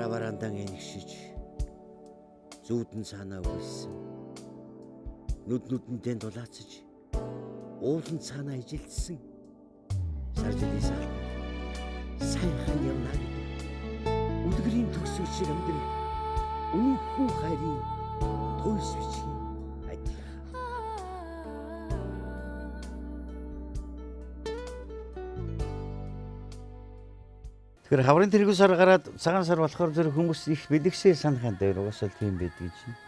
Аварандан энэгшиж зүүдэн цаанаа үгэлсэн. Нүд нүдэндээ дулаацаж уулан цаанаа ижилдсэн. Сар жилийн салтанд сайхан явна гэдэг. Үлгэрийн төгсгөл шиг амьдрал үнэнхүү хайрын туйс бичгийн адил. Тэгэхээр хаврын тэргүүн сар гараад цагаан сар болохоор зэрэг хүмүүс их бэлэгсээ санах юм дээр угаасаа л тийм байдаг чинь.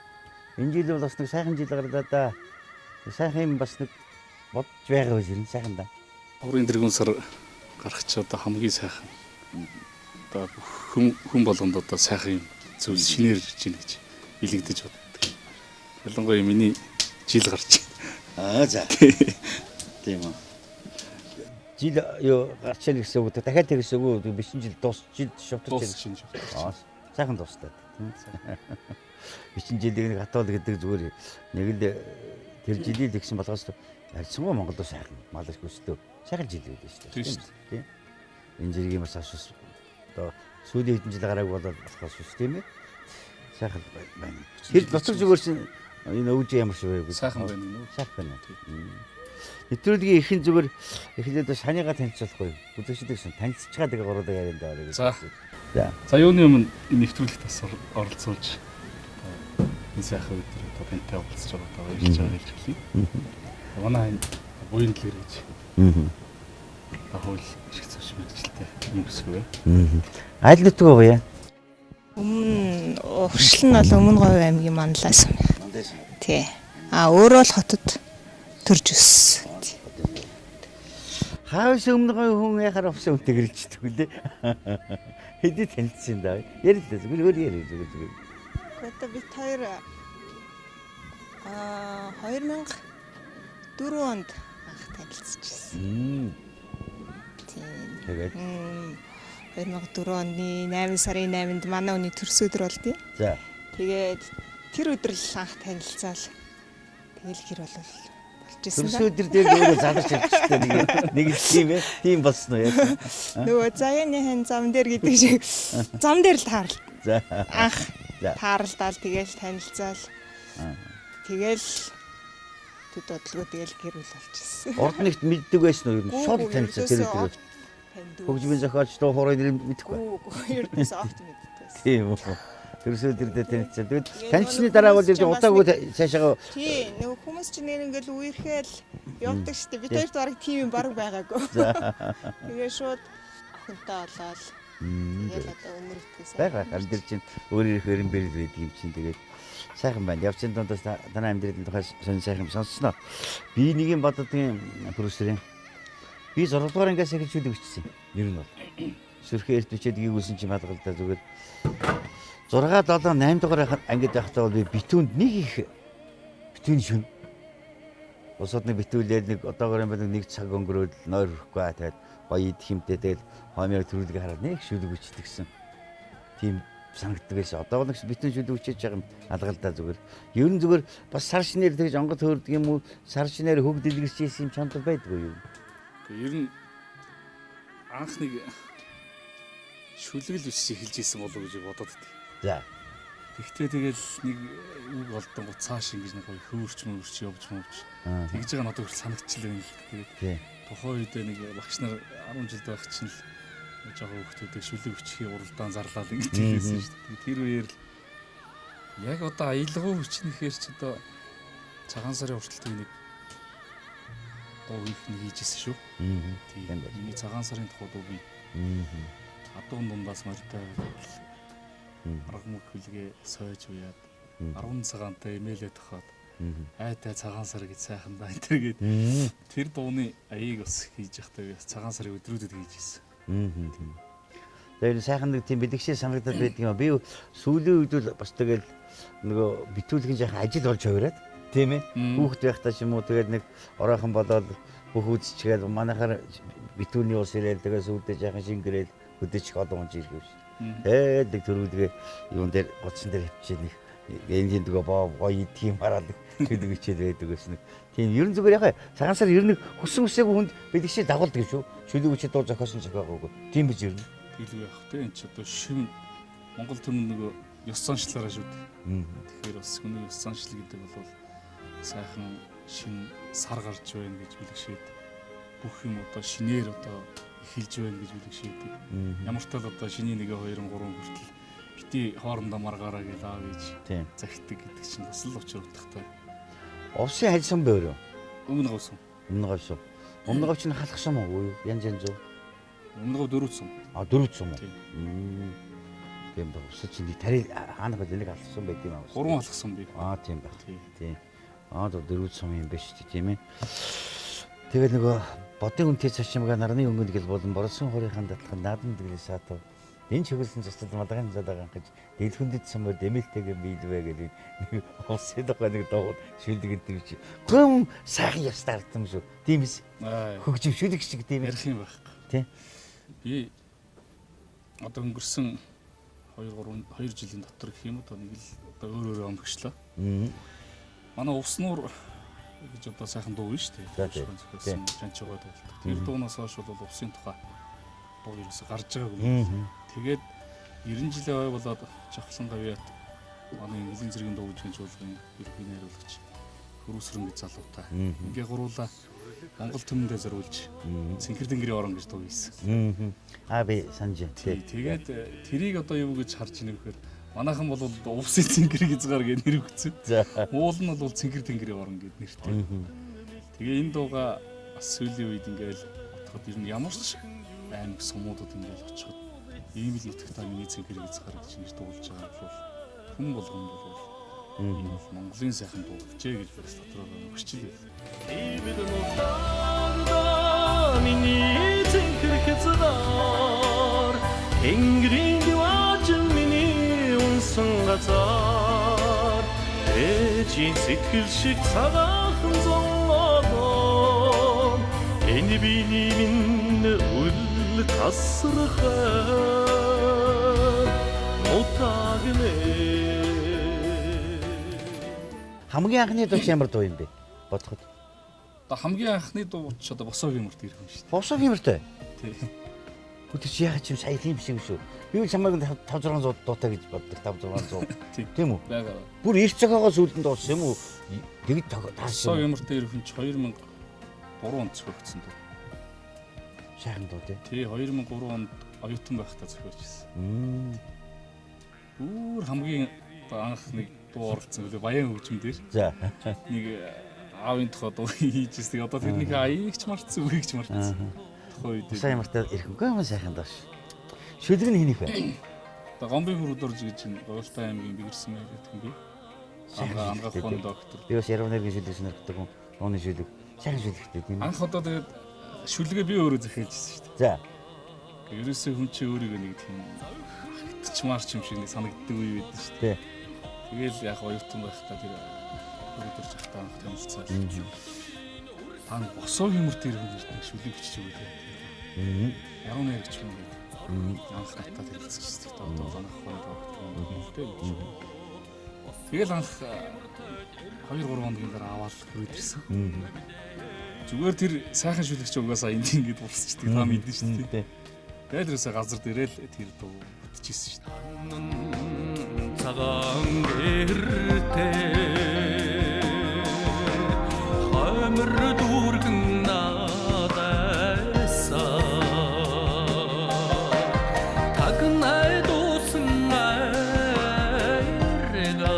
Энэ жил бол бас нэг сайхан жил гарлаа да. Сайхан юм бас нэг бодж байгаа байж ирэн сайхан да. Хаврын тэргүүн сар гарах чи одоо хамгийн сайхан. Одоо хүн болгонд одоо сайхан юм зүйл шинээр ирж байна гэж бэлэгдэж боддог. Ялангуяа миний жил гарч байна. Аа за. Тийм үү. Жил юу гарч ийн гэсэн үг. Дахиад тэр гэсэн үг бичин жил дуус жил шувтарч байна. Аа сайхан дуустаа. Бичин жилийг нэг хатуул гэдэг зүгээр нэг л тэр жилийг л гэсэн болгоос ярьсангүй Монголд сайхан мал их өстөө сайхан жил байлаа шүү дээ. Тийм. Энэ зэргийн бас асуус одоо сүүлийн хэдэн жил гараагүй болоод болохоос биш тийм ээ. Сайхан байна. Тэр нутаг зүгээр чинь энэ өвж ямар шиг байг. Сайхан байна уу? Сайхан байна. Нэвтрүүлгийн ихэн зүгээр эхлээд шаныгаа танилцуулахгүй. Үзэгчдээс танилцчихаа тэгээ гуруудаа ярианд орё гэж. За. За юуны өмнө энэ нэвтрүүлэгт бас оролцуулж энэ сайхан өдөр одоо тантай уулзч байгаа одоо баярлж байгаа гэж хэлье. Манай энэ буян дэлгэр гэж. Аа. Хууль эрх зүйч мэргэжилтэй юм өсгөө. Аль нутаг вэ? Өмнө уршил нь бол Өмнө Говь аймгийн Манлаас юм. Тий. А өөрөө л хотод төрж өссөн. Хаавс Өмнө Говь хүн яхаар авсан үнтэй гэрэлждэг үлээ. Хэдий танилцсан юм да. Ярил л зүгээр өөр ярил зүгээр зүгээр. Одоо бид хоёр 2004 онд анх танилцчихсан. Тийм. Тэгээд 2004 оны 8 сарын 8-нд манай хүний төрс өдөр болдیں۔ За. Тэгээд тэр өдөр л анх танилцаал. Тэгэл гэр болол болчихсон. Төрс өдөр дээр өөрөө заларч явчихсан нэг нэг тийм ээ. Тийм болсон уу яг? Нөгөө заяаны хан зам дээр гэдэг шиг зам дээр л таарал. За. Анх тааралдаал тэгэл танилцаал. Тэгэл төд бодлого тэгэл гэр бүл болчихсон. Урд нэгт мэддэг байсан уу ер нь? Шууд танилцсан тэр өдөр. Хөгжмийн зохиолч дуу хоорой нэр мэдэхгүй. Үгүй ердөөсөө огт мэддэг байсан. Тийм үү. Төрс өдөр дээр танилцсан. Тэгэд танилцсны дараа бол ер нь удаагүй цаашаа. Тийм нөгөө хүмүүс чинь нэр ингээл үерхээл явдаг шүү дээ. Бид хоёрт бараг тийм юм бараг байгаагүй. Тэгээ шууд охинтой болоод тэгэл одоо өнөр итгэсэн. Байга амьдрал чинь өөр өөр юм бэрэл байдаг юм чинь тэгээд сайхан байна. Явцын дундаас танай амьдралын тухай сонь сайхан сонссноо. Би нэг юм боддгийн продюсерийн. Би 6 дугаар ангиас эхэлж шүлэг бичсэн. Ер нь бол. Сүрхээ эрт бичээд гүйгүүлсэн чинь мадгалдаа зүгээр 6 7 8 дугаар ангид байхдаа бол би битүүнд нэг их битүүн шүн. Бусад нэг битүүлээд нэг одоогоор юм байна нэг цаг өнгөрөөд нойр өрөхгүй тэгээд гоё идэх юмтэй тэгэл хомьёо төрүүлгээ хараад нэг шүлэг бичдэг гэсэн. Тийм санагддаг байсан. Одоо нэг битүүн шүлэг бичиж байгаа юм алгалдаа зүгээр. Ер нь зүгээр бас сар шинээр тэгж онгод хөөрдөг юм уу? Сар шинээр хөг дэлгэрч ийсэн юм чанар байдгүй юу? Ер нь анх нэг шүлэг л бичиж эхэлж исэн болов уу гэж бодоод байдаг. За. Тэгтээ тэгэл нэг үг олдон гоо цааш ингэж нэг гоё хөөрч мөрч явж мөвч. Тэгж байгаа надад хүртэл санагдчихлаа юм л. Тэгээд тухайн үедээ нэг багш нар 10 жилд байх чинь л жоохон хүүхдүүдийг шүлэг бичихийн уралдаан зарлал ингэж хэлсэн шүү дээ. Тэр үеэр л яг одоо аялгау бичнэхээр ч одоо цагаан сарын урталтыг нэг дуу их нэг хийж исэн шүү. Тийм. Миний цагаан сарын тухай дуу би. Адуун дундаас морьтой арга мөг хүлгээ сойж уяад 10 цагаантай эмээлээ тохоод айтай цагаан сар гэж сайхан даа энэ гээд тэр дууны аяыг бас хийж явахдаа би бас цагаан сарын өдрүүдэд хийж исэн. Тэгээд сайхан нэг тийм бэлэгшээ санагдаад байдаг юм. Би сүүлийн үед бол бас тэгэл нөгөө битүүлхэн жаахан ажил болж хувираад тийм ээ. Хүүхэд байхдаа ч юм уу тэгэл нэг оройхон болоод бүх үзчихэл манайхаар битүүний ус ирээл тэгээ сүүлдээ жаахан шингэрэл хөдөөчих олон хүн ирэх юм шиг. Тэгээд нэг төрүүлгээ юун дээр гоцсон дээр хөвчээ нэг энэ тентгөө боо гоё идэх юм хараад шүлэг хичээл байдаг гэсэн нэг. Тийм ер нь зүгээр яхаа цагаан сар ер нь хүссэн хүсээгүй хүнд бэлэгшээ дагуулдаг шүү. Шүлэг хичээл дуу зохиосон зохиогоогүй. Тийм биз ер нь. Тэглүү явах те энэ ч одоо шим Монгол түмэн нөгөө ёс заншлаараа шүү дээ. Тэгэхээр бас хүний ёс заншил гэдэг бол сайхан шин сар гарч байна гэж бэлгшээд бүх юм одоо шинээр одоо эхэлж байна гэж бэлгшээдэг. Ямар ч тал одоо шинийн 1 2 3 хүртэл бити хоорондоо маргаараа гэж аав ээж захидаг гэдэг чинь бас л учир утгатай. Увсын хальсан сум бэ өөрөө? Өмнө говь сум. Өмнө говь сум. Өмнө говь чинь халах сум уу? Янз янз уу? Өмнө говь 4 сум. А 4 сум уу? Тийм ба. Ус чинь тари хаанах байл нэг халах сум байд юм аа. 3 халах сум би. Аа тийм ба. Тийм. Аа 4 сум юм байна шүү дээ, тийм ээ. Тэгээд нөгөө бодын үнэтэй цашимга нарны өнгөнд гэл болон борсон хорийн датлахын наадам дэглээ саатав. Энэ чиглэсэн цэцэл мадагаан задагаан гэж дэлхүндэд самар дэмэлтэйгээ биелвэ гэдэг нэг улсын тухай нэг дуу шилдэг гэдэг чи. Гүн сайхан явстаа харагдсан шүү. Тийм эс. Хөгжим шүлэг шиг тийм ярих юм байхгүй. Тий. Би одоо өнгөрсөн 2 3 2 жилийн дотор гэх юм уу нэг л одоо өөр өөр омгочлоо. Манай Увснуур гэж одоо сайхан дуу шүү дээ. Жанчуугаа дуулдаг. Тэр дуунаас хойш бол увсын тухай дуу ерөөсө гарч байгаагүй. Тэгээд 90 жилийн ой болоод Жавхлан гавьяат манай Инглиз зэргийн дуу гэж чуулган ерөнхий найруулагч Хөрөөсрөн гэж залуутай. Ингээ гуруулаа Монгол түмэндээ зориулж Цэнхэр тэнгэрийн орон гэж дуу хийсэн. Аа би санаж байна. Тэгээд тэрийг одоо юу гэж харж ийнэ гэхээр манайхан бол увсын цэнхэр хязгаар гэж нэр өгсөн. Уул нь бол Цэнхэр тэнгэрийн орон гэд нэртэй. Тэгээ энэ дууга бас сүүлийн үед ингээл бодоход ер нь ямар ч аймаг сумуудад ингээл очиход ийм л нутагтаа миний цэнхэр хязгаар гэж нэр дуулж байгаа бол хүн болгон бол энэ бол Монголын сайхан дуу гэжээ гэж бас дотроо өгчл. Ийм л нутагтаа миний цэнхэр хязгаар тэнгэрийн диваажин миний унсан газар ээжийн сэтгэл шиг цагаахан зонголон энэ биений минь үл тасархай нутагнэ. Хамгийн анхны дуу ямар дуу юм бэ? Бодоход. Одоо хамгийн анхны дуу ч одоо босоогийн мөрт ирэх юм шүү дээ. Босоогийн мөртэй? Тий. Хөтөч яагаад ч юм сая тийм шиг шүү. Би бол чамайг 5 600 дуутай гэж боддог 5 600. Тийм үү? Бага. Бүр эрт зохиогоо сүүлд нь дууссан юм уу? Тэгж таарсан. Босоогийн мөртөө ирэх нь 2003 онд зохиогдсон дуу. Сайхан дуу тий. Тий, 2003 онд оюутан байхдаа зохиож ирсэн. Бүр хамгийн анх нэг дуу оролцсон гэлээ Баян хөгжим дээр. За. Нэг аавын тухай дуу хийж ирсэн. Одоо тэрнийхээ аяыг ч мартсан, үгийг ч мартсан. Тухайн үед. Сайн мартаад ирэхэнгүй юм сайхан дуу ш. Шүлэг нь хэнийх вэ? Одоо Гомбын хүрдорж гэж энэ Гойлтай аймгийн бэгэрсэн мэй гэдэг юм би. Ангаах ухааны доктор. Би бас Яруу найргийн шүлэг сонирхдаг хүн. Нууны шүлэг. Сайхан шүлэгтэй тийм. Анх одоо тэгээд шүлгээ би өөрөө зохиолж ирсэн шүү дээ. За. Ерөөсөө хүн чинь өөрийгөө нэг тийм хатчмаарч юм шиг нэг санагддаг үе байдаг шүү дээ. Тэгэл яг оюутан байхдаа тэр хүрдорж байхдаа анх танилцаад. Та нэг босоогийн мөрт ирэх юм гэж нэг шүлэг бичиж өгөөд. Яруу найрагч юм гэдэг. Анх надад танилцсан шүү дээ. Одоо анх ухааны доктор юм л дээ гэж. Тэгэл анх 2 3 хоногийн дараа аваад хүрээд ирсэн. Зүгээр тэр сайхан шүлэгч угаасаа энд ингэж бурсчдаг та мэднэ шүү дээ. Тэгэл ерөөсөө газар дээрээ л тэр дуу бүтчихсэн шүү дээ. Цагаан гэртэй хоймор дүүргэн наадайсан тагнай дуусан айрга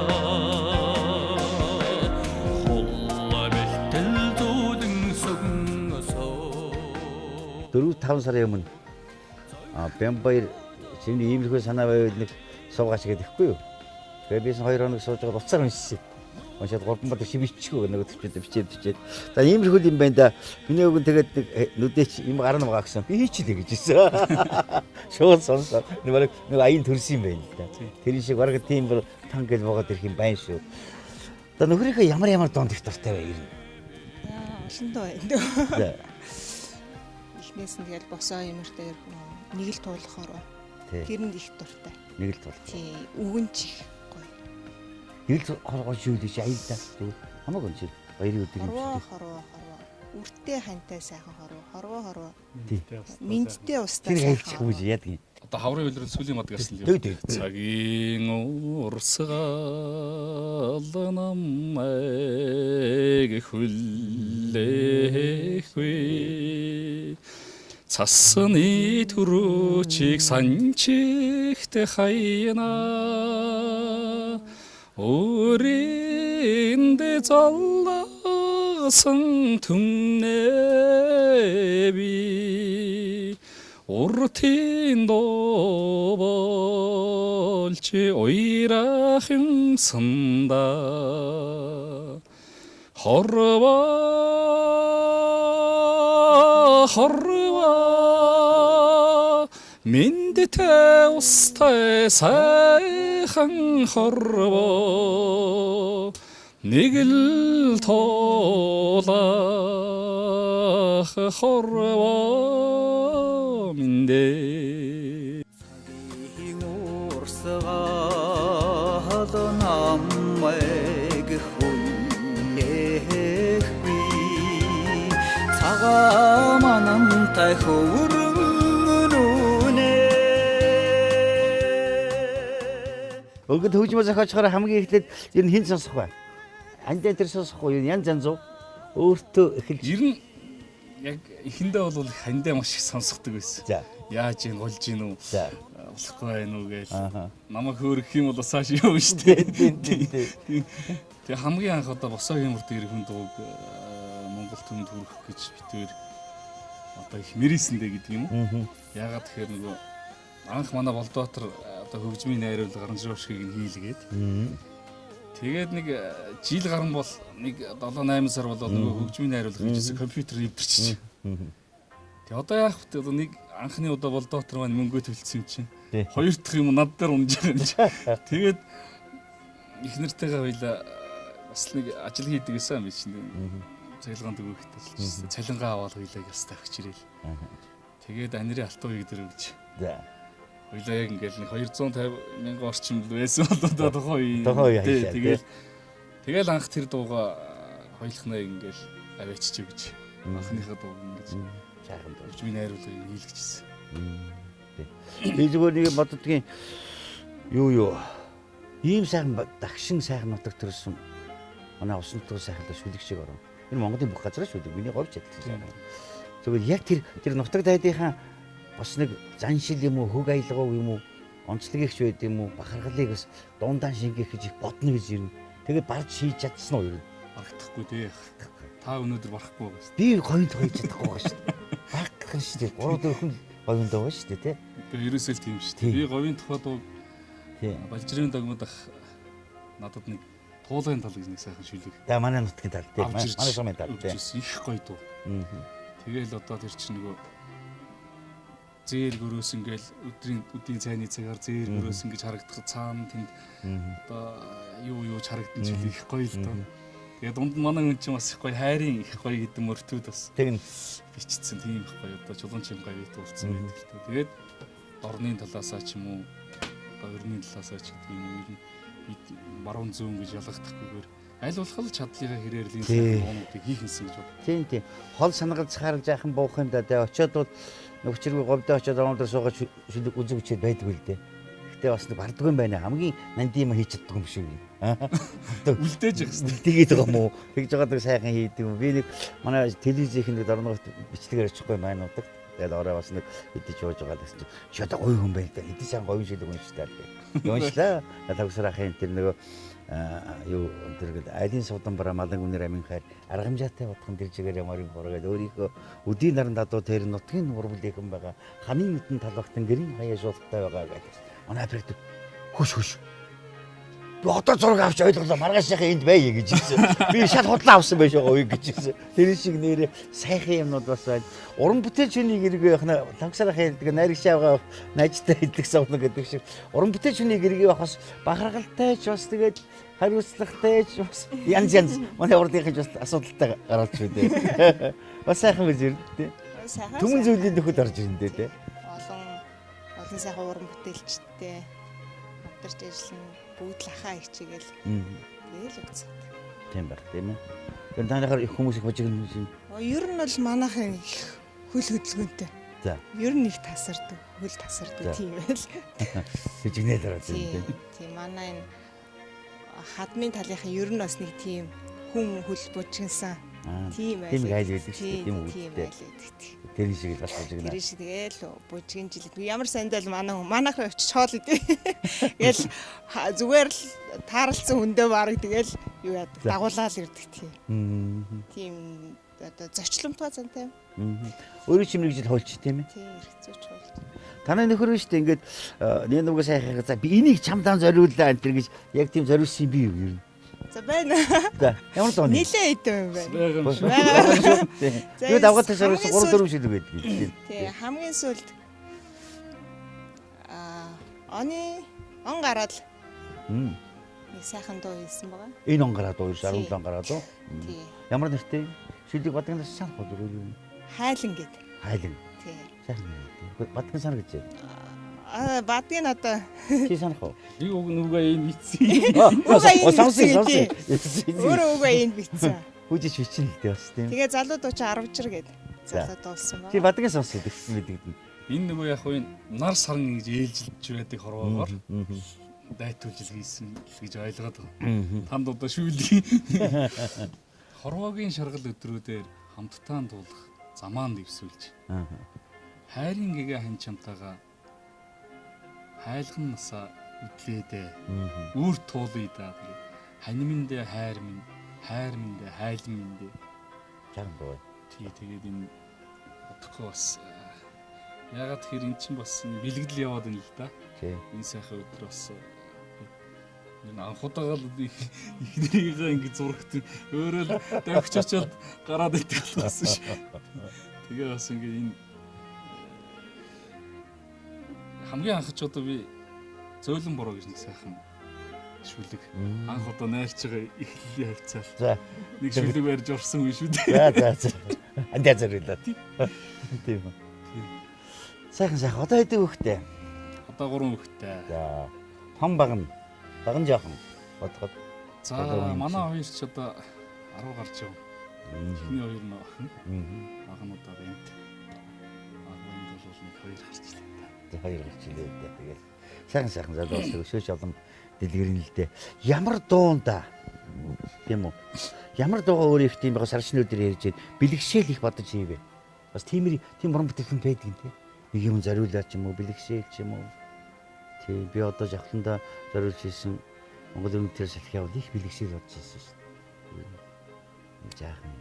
хулла бэлтэл зүүдэн сүгэн соо 4 5 сарын өмнө Бямбаяр чиний иймэрхүү санаа байвал нэг суугаач гэдэг ихгүй юу. Тэгээ би 2 хоног сууж байгаа уцаар уншсан. Уншаад 3 бод шивиччихгүй нөгөө төвчээд бичээд. За иймэрхүү юм байна да. Миний өгөн тэгээд нэг нүдээч юм гарна байгаа гэсэн. Би хийчихлээ гэж хэлсэн. Шууд сонсоо. Нэг бараг нэг аян төрсөн юм байна л да. Тэр шиг бараг тийм бүр тан гэл буугаад ирэх юм байна шүү. Одоо нөхрийнхөө ямар дуунд их дуртай бай ирнэ. Олон дуу байна. За. Эхнээс нь тэгэл босоо юмартай ирэх нэг л туулахаар. Тэр нь их дуртай. Нэг л туулах. Тий, үгэн ч их гоё. Нэг л хоргоо шүүлээ чи аял да. Тэгвэл хамаагүй юм чи баярын өдөр юм чи. Хорвоо. Үртэй хантай сайхан хорвоо. Хорвоо. Тий. Мэндтэй устай. Тэр айлчих үү яадаг юм. Одоо хаврын үйлрэл сүүлийн мад гэсэн л юм. Цагийн урсгал намайг хүлээхгүй. Цасны түрүүчийг санчигт хайна. Өөринд золлосон түннээ би уртын дуу болж уйрах юмсанда хорвоо хорвоо мэндтэй устай сайхан хорвоо нэг л туулах хорвоо мэндэ. Цагийн урсгал намайг хүлээхгүй. Цагаан манантай хөврөн нүнэ. Өгöd хөгжмөө зохиочхоор хамгийн эхлээд ер нь хэн сонсох вэ? Андаа тэр сонсохгүй юу? Янз янз уу? Өөртөө эхэлж. Ер нь яг эхэндээ бол их хандаа маш их сонсгодог байсан. За. Яаж ийн голж ийн үү? За. Болохгүй байх уу гээл. Намайг хөөрөх юм бол цааш явна шүү дээ. Тэгээ хамгийн анх одоо босоогийн мөр дээр хүн дууг Монгол түмэнд хүргэх гэж битээр одоо их мэрийсэндээ гэдэг юм уу? Яагаад тэгэхээр нөгөө анх манай Болдбаатар одоо хөгжмийн найруулга аранжировщикийг нь хийлгээд. Тэгээд нэг жил гарan бол нэг 7 8 сар болоод нөгөө хөгжмийн найруулга хийжсэн компьютер эвдэрчих. Тэгээ одоо яах вэ? Одоо нэг анхны удаа Болдбаатар маань мөнгө төлсөн юм чинь. Хоёр дахь юм над дээр унж байгаа юм чинь. Тэгээд их нартайгаа хоёлаа бас нэг ажил хийдэг гэсэн юм чинь. Цалингаан дөгөхт ажиллажсэн. Цалингаа аваад хоёлаа яс тавьчих ирэл. Тэгээд анирын алтан үеиг дээр өгч. За. Хоёлаа яг ингээл нэг 250 мянган орчим л байсан бол одоо тухайн үеийн. Тухайн үеийн хайшаа. Тэгэл анх тэр дууга хоёулахнаа ингээл аваачиж өгч. Анхныхаа дууг ингэж сайхан дуу. Хөгжмийн найруулгыг хийлгэжсэн. Би зүгээр нэг боддгийн юу ийм сайхан дагшин сайхан нутаг төрсөн манай усан нутаг сайхан л шүлэг шиг орно. Энэ Монголын бүх газар шүлэг. Миний говьч адилхан. Зүгээр яг тэр нутаг дайдынхаа бас нэг заншил юм уу, хөг аялгаа юм уу, онцлог ихч байд юм уу, бахархлыг бас дундаа шингээх гэж их бодно гэж ирнэ. Тэгээд барж хийж чадсан уу ер нь? Барагдахгүй тий. Та өнөөдөр барахгүй байгаа шүү. Би говьд хийж чадахгүй байгаа шүү дээ. Барах шүү дээ. 3 4 хүн говьд байгаа шүү дээ тий. Гэхдээ ерөөсөө л тийм шүү дээ. Би говийн тухай дуу Балжирын догмод ах надад нэг туулайн тал гэж нэг сайхан шүлэг. За манай нутгийн тал тий. Манай сумын тал тий. Их гоё дуу. Тэгээл одоо тэр чинь нөгөө зээр гөрөөс ингээл өдрийн цайны цагаар зээр гөрөөс ингэж харагдах цаана тэнд одоо юу харагдан ч их гоё л доо. Тэгээ дунд нь манай хүн чинь бас их гоё хайрын их гоё гэдэг мөртүүд бас тэгнь бичсэн тийм их гоё одоо чулуун чим гавьт болсон байдаг л тоо. Тэгээд дорны талаасаа ч юм уу одоо өрний талаасаа ч гэдэг юм уу ер нь бид баруун зүүн гэж ялгагдахгүйгээр аль болох л чадлынхаа хэрээр л энэ сайхан дуунуудыг хийх юмсан гэж бодлоо. Тийм тийм. Хол сангал цаарл жаахан буух юм да. Тэгээ очиод бол нөгчргүй говьдоо очиод орон дээр суугаад шүлэг үзэг үчээд байдгүй л дээ. Гэтэ бас нэг бардгүй юм байна. Хамгийн нандин юм хийж чаддаг юм шиг. Үлдээж байгаа юм. Үлдээгээд байгаа юм уу? Тэгж байгаа нэг сайхан хийдэг юм. Би нэг манай телевизийнх нэг дорногт бичлэгээр очихгүй маань удаг. Тэгээд орой бас нэг идэж ууж байгаа гэсэн чинь чи одоо гоё хүн байл да. Хэдий сайн гоё шилэг унштай л гэх. Уншлаа. Тавсар ахын тэр нөгөө юу тэр гээд айлын судан бараа малан үнэр амин хайр аргамжаатай бодхон тэр чигээр ямарын бороо гээд өөрийнхөө өдийн наран дадуу тэр нутгийн урвлийнхэн байгаа ханын нүдэн талбагтан гэрийн хаяа шуулттай байгаа гэдэг. Манай оператор хөш би одоо зураг авч ойлголоо маргаашийнхаа энд байя гэж хэлсэн. Би шал худлаа авсан байж байгаа үе гэж хэлсэн. Тэр шиг нэрээ сайхан юмнууд бас байна. Уран бүтээлч хүний гэрээ явах нь лангсарах хэлдэг, найрагч авгаа найжтай хэлдэг савна гэдэг шиг. Уран бүтээлч хүний гэрээ явах бас бахархалтай ч бас тэгээд хариуцлагатай ч бас янз янз манай урдынхын ч бас асуудалтай гаралж үү. Бас сайхан байж ирдэ тий. Түмэн зүйлийн нөхөд орж ирнэ дээ тий. Олон сайхан уран бүтээлчтэй хамтарч ажиллана. Бүгд л ахаа хичээгээл тэгэл уцаад. Тийм байх тийм ээ. Тэр танайхаар их хүмүүс их божиг юм. Ер нь бол манайхан их хөл хөдөлгөөнтэй. За. Ер нь их тасардаг, хөл тасардаг тийм байл. Жижигнээд ороод тийм. Тийм манай энэ хадмын талынхан ер нь бас нэг тийм хүн хөл бужигнасан тийм айл. Тийм айл байдаг шүү дээ. Тийм үгтэй. Тэр шиг л бас бужигнаа. Тэр шиг тэгэл бужигн жил. Ямар сандал манайх руу очиж хоол идэв. Тэгэл зүгээр л тааралцсан хүндээ бараг тэгэл юу яадаг дагуулаад ирдэг тийм. Тийм одоо зочломтгой зантай. Өөрөө чим нэг жил хуульч тийм ээ. Тийм эргэцүүч хуульч. Танай нөхөр нь шүү дээ ингээд нэг нүгэ сайхаа за би энийг чамдаа зориуллаа энэ гэж яг тийм зориулсан би юу юм. За байна. За ямар дуу? Нилээ хэдэн юм байна. Тэгээд давгаад ташаар 3 4 шилэг байдаг юм. Тий хамгийн сүүлд оны он гараад нэг сайхан дуу хийсэн байгаа. Энэ он гараад уу 17 он гараад уу? Тий. Ямар нэртэй? Шилэг Бадган санах уу зүгээр юу? Хайлан гэдэг. Хайлан. Тий. Сайхан нэр. Бадган санах гэж. Бадгийг одоо чи санах уу? Би уг нүгэ энэ бичсэн. Сонссон. Өөрөө үгээ энэ бичсэн. Хүжиж бичнэ л дээ бас тийм. Тэгээ залуу дуу чи 10 жир гээд залуу дуулсан ба. Чи Бадгийг сонссон гэсэн мэдэгдэн. Энэ нөгөө яг хөө нар саран гэж ээлжилж байдаг хорвоогоор дайтуулж хийсэн гэж ойлгоод байгаа. Танд одоо шүүлгийн хорвоогийн шаргал өдрүүдээр хамттаа туулах замаан дэвсүүлж. Хайрын гэгээ хан чамтайгаа хайлган насаа үдлээдэ. Үүр туулъя да. Тэгээ хань минь хайр минь, хайр минь хайлан минь. Чаран дуу. Тий тэгээд энэ удахгүй бас ягаад тэгэхээр эн чинь бас бэлгэдэл яваад байна л да. Тий. Энэ сайхан өдөр бас энэ анхудаага л эхнэрийгээ ингэ зурагт өөрөө л давхич очоод гараад идэх болсон ш. Тэгээ бас ингэ энэ хамгийн анх ч одоо би зөөлөн бороо гэж нэг сайхан шүлэг анх одоо найрч байгаа эхлэлийн хавцаал. За нэг шүлэг барьж орсон үе шүү дээ. За. Андаа зориулаа. Тийм үү. Сайхан сайхан. Одоо хэдэн хүүхэдтэй? Одоо 3 хүүхэдтэй. За. Том баг нь. Баг нь жоохон бодоход. За манай хоёр ч одоо 10 гарч яв. Эхний хоёр нь охин. Баг нь одоо энд. Баг энд бол нэг 2 гарчлаа. Хоёр гарчлаа дээ. Тэгэл сайхан сайхан залуус өшөөч олон дэлгэрэн л дээ. Ямар дуунда тийм үү? Ямар дуугаа өөрөө их тийм байгаа сарчны өдөр ярьж байна. Бэлгшээл их бодож хийвэ. Бас тиймэр тийм уран бүтээлхэн байдаг юм тий. Нэг юм зориулаад ч юм уу, бэлгшээл ч юм уу. Тий, би одоо жавхландаа зориулж хийсэн Монгол өмнөд салхи явал их бэлгшээл бодож хийсэн шүү дээ. Жаахан.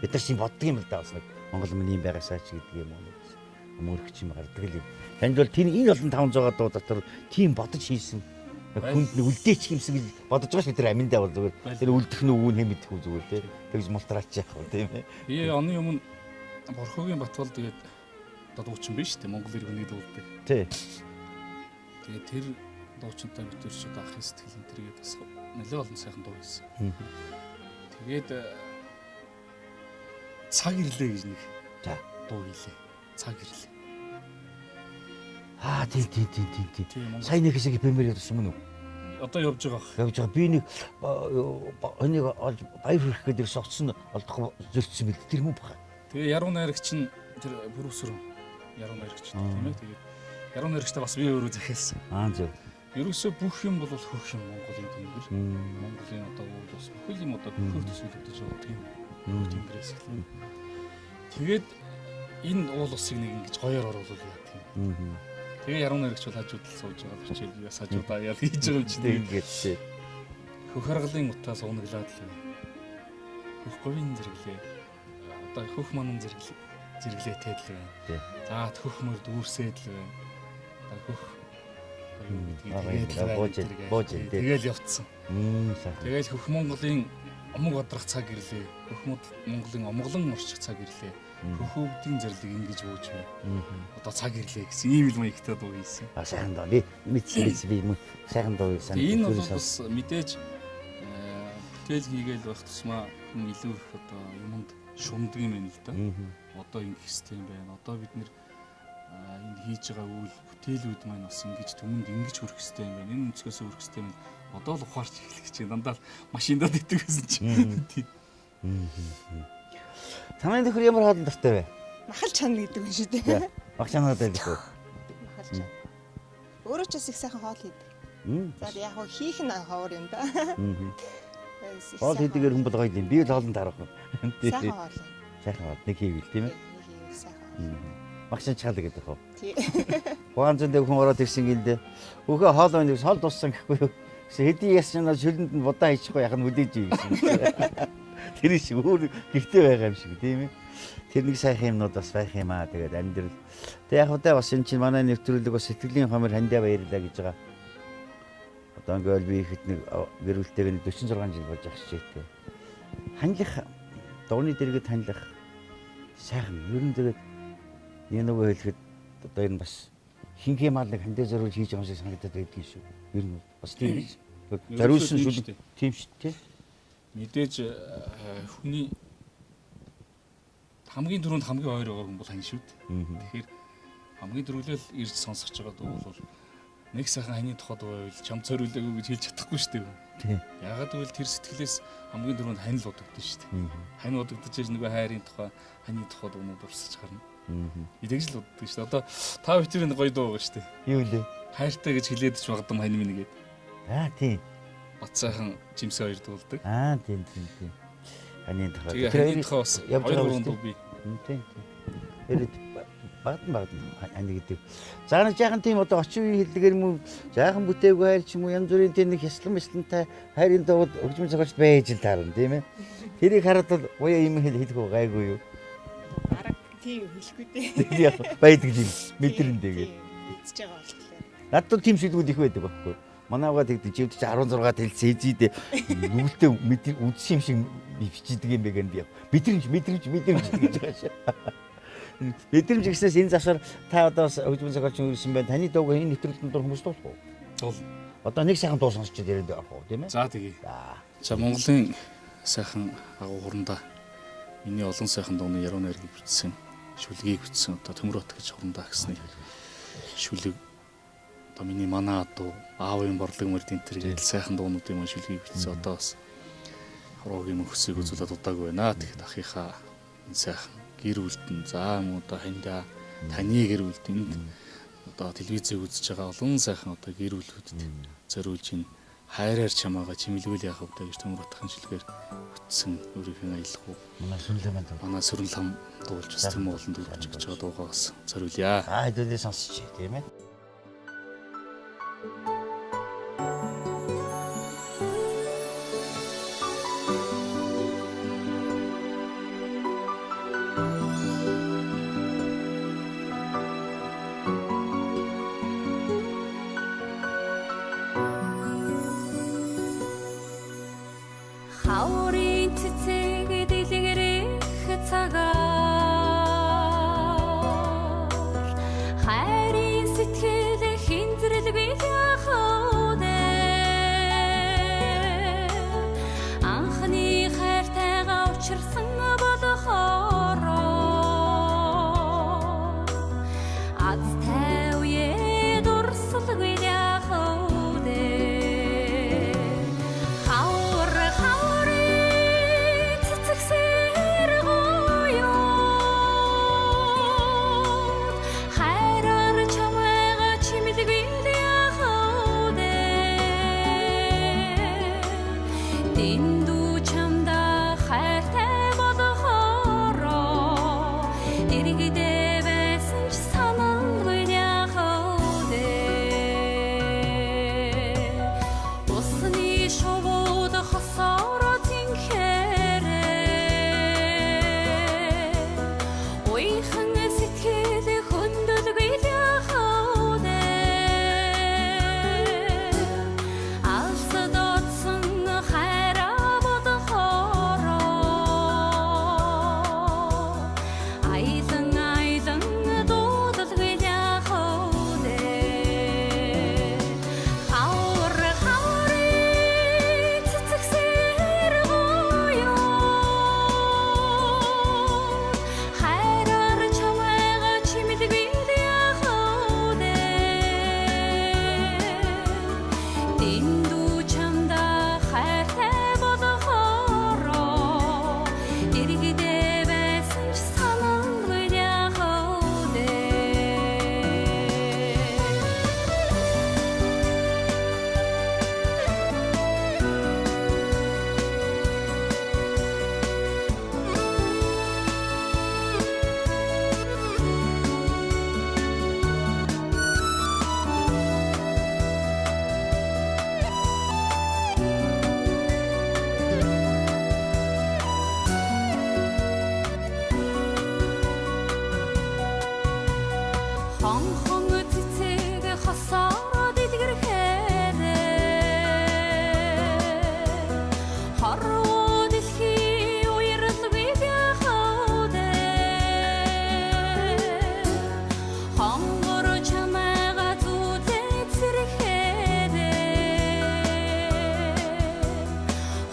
Бид нар чинь боддог юм л да бас нэг Монгол өмнө юм байгаасаа ч гэдэг юм уу. Мөрөх юм гардаг л юм. Танд бол тэр энэ олон 500 дуу дотор тийм бодож хийсэн хүнд нэг үлдээчих юмсан гэж бодож байгаа шүү дээ. Тэр аминдаа бол зүгээр. Тэр үлдэх нь үгүй нь мэдэх үү зүгээр тий. Тэгж мултраач яах вэ тийм ээ. Би оны өмнө Борхогийн Батбал тэгээд одоо дуучин биш үү? Монгол иргэний дуулдаг. Тий. Тэгээд тэр дуучинтай бид тэр ч одоо ахын сэтгэл энэ тэргээд бас нэлээд олон сайхан дуу хийсэн. Тэгээд цаг ирлээ гэж нэг за дуу хийлээ. Цаг ирлээ. Аа тий. Сайн нэг хэсэг премьер явуулсан мөн үү? Одоо явж байгаа. Явж байгаа. Би нэг энийг олж баяр хүрэх гэдэг согцсон олдохгүй зөрчсөн бил тэр мөн баха. Тэгээ яруу найрагч нь тэр бүрүүсэр яруу найрагч тийм ээ. Тэгээд яруу найрагчтай бас би өөрөө захиалсан. Аа зөв. Ерөөсөө бүх юм бол хөх юм Монголын тэнгэр. Монголын одоо уул ус бүхэл юм одоо хөх төсөөлөгдөж явдаг юм. Хөх тэнгэрээс эхлэн. Тэгээд энэ уул усыг нэг ингэж гоёор оруулах яа тийм. Тэгээ яруу найрагч бол хажууд л сууж байгаа хичээл яс хажуудаа ял хийж байгаа юм чи тийм ингээд тий. Хөх харгалын утаас унаглаад л байна. Хөх говийн зэрэглээ. Одоо хөх манан зэрэглээтэй л байна. За хөх мөр дүүрсээд л байна. Одоо хөх юу гэдгийг тэгээд бууж тэгэл явцсан. Тэгэл хөх Монголын омог одрах цаг ирлээ. Хөх Монголын омглон орчих цаг ирлээ. Хөх өвдгийн зэрлэг ингэж бууж байна. Одоо цаг ирлээ гэсэн ийм л маягтай дуу хийсэн. А сайхан дуу. Би мэдсэн би сайхан дуу хийсэн. Энэ бол бас мэдээж бүтээл хийгээл байх тусмаа хүн илүү их одоо юмд шумдаг юм байна л да. Одоо ингэх хэрэгтэй юм байна. Одоо бид нэр энэ хийж байгаа үйл бүтээлүүд маань бас ингэж түмэнд ингэж хүрэх хэрэгтэй юм байна. Энэ өнцгөөс хүрэх хэрэгтэй юм байна. Одоо л ухаарч эхлэх гэж байна. Дандаа л машиндаа дитэг байсан чинь. Танай нөхөр ямар хоолнд дуртай вэ? Махал чана гэдэг юм шүү дээ. Мах чанаад байдаг уу? Махал чана. Өөрөө ч бас их сайхан хоол хийдэг. За яг хөө хийх нь ховор юм да. Хоол хийдгээр хүн бол гоё юм. Би л хоолнд тарахгүй. Сайхан хоол. Сайхан хоол нэг хийвэл тийм ээ. Нэг хийвэл сайхан. Мах чан чаал гэдэг хөө. Тий. Хугаан зэн хүн ороод ирсэн гэлдэ. Өөхөө хоол байна гэж хоол дууссан гэхгүй юу? Гэсэн хэдий яс чанаа шүлэнд нь будаа хийчихгүй яхад мүдээж ий гэсэн. Тэр шиг өөр гэрте байгаа юм шиг тийм ээ. Тэр нэг сайхан юмнууд бас байх юм аа. Тэгээд амьдрал. Тэг яг удаа бас энэ чинь манай нэвтрүүлэг бас сэтгэлийн хомор хандаа баярлаа гэж байгаа. Одоо ингээл би ихэд нэг гэр бүлтэйгээ 46 жил болж ах шижээтэй. Ханилах дууны дэргэд ханилах сайхан. Ер нь тэгээд нэг нөгөө хэлэхэд одоо ер нь бас хинхээ мал нэг хандаа зориулж хийж байгаа юм шиг санагдаад байдгийн шүү. Ер нь бас тийм биз. Зориулсан шүү. Тийм шүү дээ. Мэдээж хүний хамгийн түрүүнд хамгийн ойр байгаа хүн бол хань шүү дээ. Тэгэхээр хамгийн түрүүлэл ирж сонсож байгаа дуу бол нэг сайхан ханы тухай дуу байвал чам зориулаагүй гэж хэлж чадахгүй шүү дээ. Тийм. Ягаад гэвэл тэр сэтгэлээс хамгийн түрүүнд хань л удагдана шүү дээ. Хань удагдаж нөгөө хайрын тухай, ханы тухай дуунууд урсаж гарна. Тэгж л уддаг шүү дээ. Одоо та бүхэн гоё дуу байгаа шүү дээ. Юу лээ? Хайртай гэж хэлээд ч багадам хань минь гээд. Аа тийм. Бат сайхан жимсээ хоёр дуулдаг. Аа тийм тийм тийм. Ханы тухай. Тэгээ ханы тухай бас хоёр гурван дуу би. Тийм тийм. Тэр багадан хань гэдэг. За нэг жаахан тийм одоо очин үеийн хэллэгээр мөн жаахан бүтээгүй хайр ч юм уу янз бүрийн тийм нэг хяслан мэслэнтэй хайрын дууд хөгжмөн зохиолч байж л таарна тийм ээ. Тэрийг хараад бол уяа юм хэлэх үү гайгүй юу? Бараг тийм хэлэхгүй дээ. Яг байдаг юм мэдрэн тэгээд. Мэдчихэж байгаа болохоор. Надад бол тийм шилгүүд их байдаг байхгүй. Манайгаа тэгдэг живд чи 16 тэлсэн эзийдээ нүгэлтэй мэдэр үдсэн юм шиг бичдэг юм бэ гэн би. Мэдрэмж мэдрэмж мэдрэмж гэж байгаа шээ. Мэдрэмж гэснээс энэ завсар та одоо бас хөгжмөн зохиолч ирсэн байна. Таны дууг энэ нэвтрүүлэлтэнд дур хүмүүс дуулах уу? Дуул. Одоо нэг сайхан дуу сонсч ярианд орох уу тийм ээ? За тэгье. За Монголын сайхан агуу хурандаа миний олон сайхан дууны яруу найргийг бичсэн, шүлгийг бичсэн одоо Төмөр бат гэж хурандаа гэсний шүлэг одоо миний манай дуу, аавын борлог мөрд энэ төр гэл сайхан дуунуудын маань шүлгийг бичсэн. Одоо бас хуруугийн мөхсийг үзүүлээд удаагүй байна. Тэгэхэд ахийнхаа энэ сайхан гэр бүлдэн за юм одоо хандаа таны гэр бүлд энд одоо телевизийг үзэж байгаа олон сайхан одоо гэр бүлүүдэд зориулж энэ хайраар чамаага чимэлвэл яах вэ гэж Төмөр батхан шилгээр бүтсэн өөрийнхөө аялах уу. Манай сүнлэн маань манай сүрэн лам дуулж бас төмөн олон дуулж гэж байгаа дуугаа бас зориулъя. Аа хэдүүлээ сонсч тийм ээ. Хаврын цэцэг дэлгэрэх цагаар хайрын сэтгэл хинзрэлгүй яхавдэ анхны хайртайгаа учирсан болохоор азтай үе дурсалгүй яхавдэ хавар хаврын цэцэгсэр гоёод хайраар чамайга чимэлгүй яхавдэ дэндүү чамдаа хайртай болохоор дэрэгдээ байсан ч саналгүй яхавдэ усны шувууд хосоороо зинхээрээ уйхан сэтгэл хөндлөгүй яхавдэ алсад одсон хайраа бодохороо аялан аялан дуудалгүй яхавдэ хавар хаврын цэцэгсэр гоёод хайраар чамайга чимэлгүй яхавдэ дэндүү чамдаа хайртай болохоор дэрэгдээ байсан ч саналгүй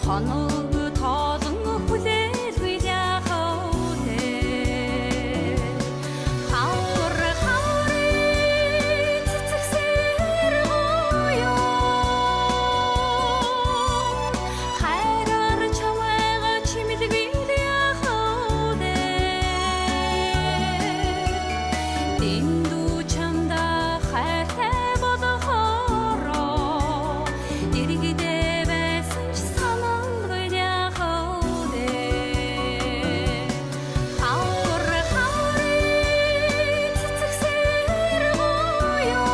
Хоног тоолон хүлээлгүй яхав вэ? Хавар хаврын цэцэгсэр гоёо хайраар чамайг чимэлгүй яхав вэ? Дэндүү чамдаа хайртай болохоро дэргэдээ байсан ч саналгүй яхав вэ? Хавар хаврын цэцэгсэр гоёо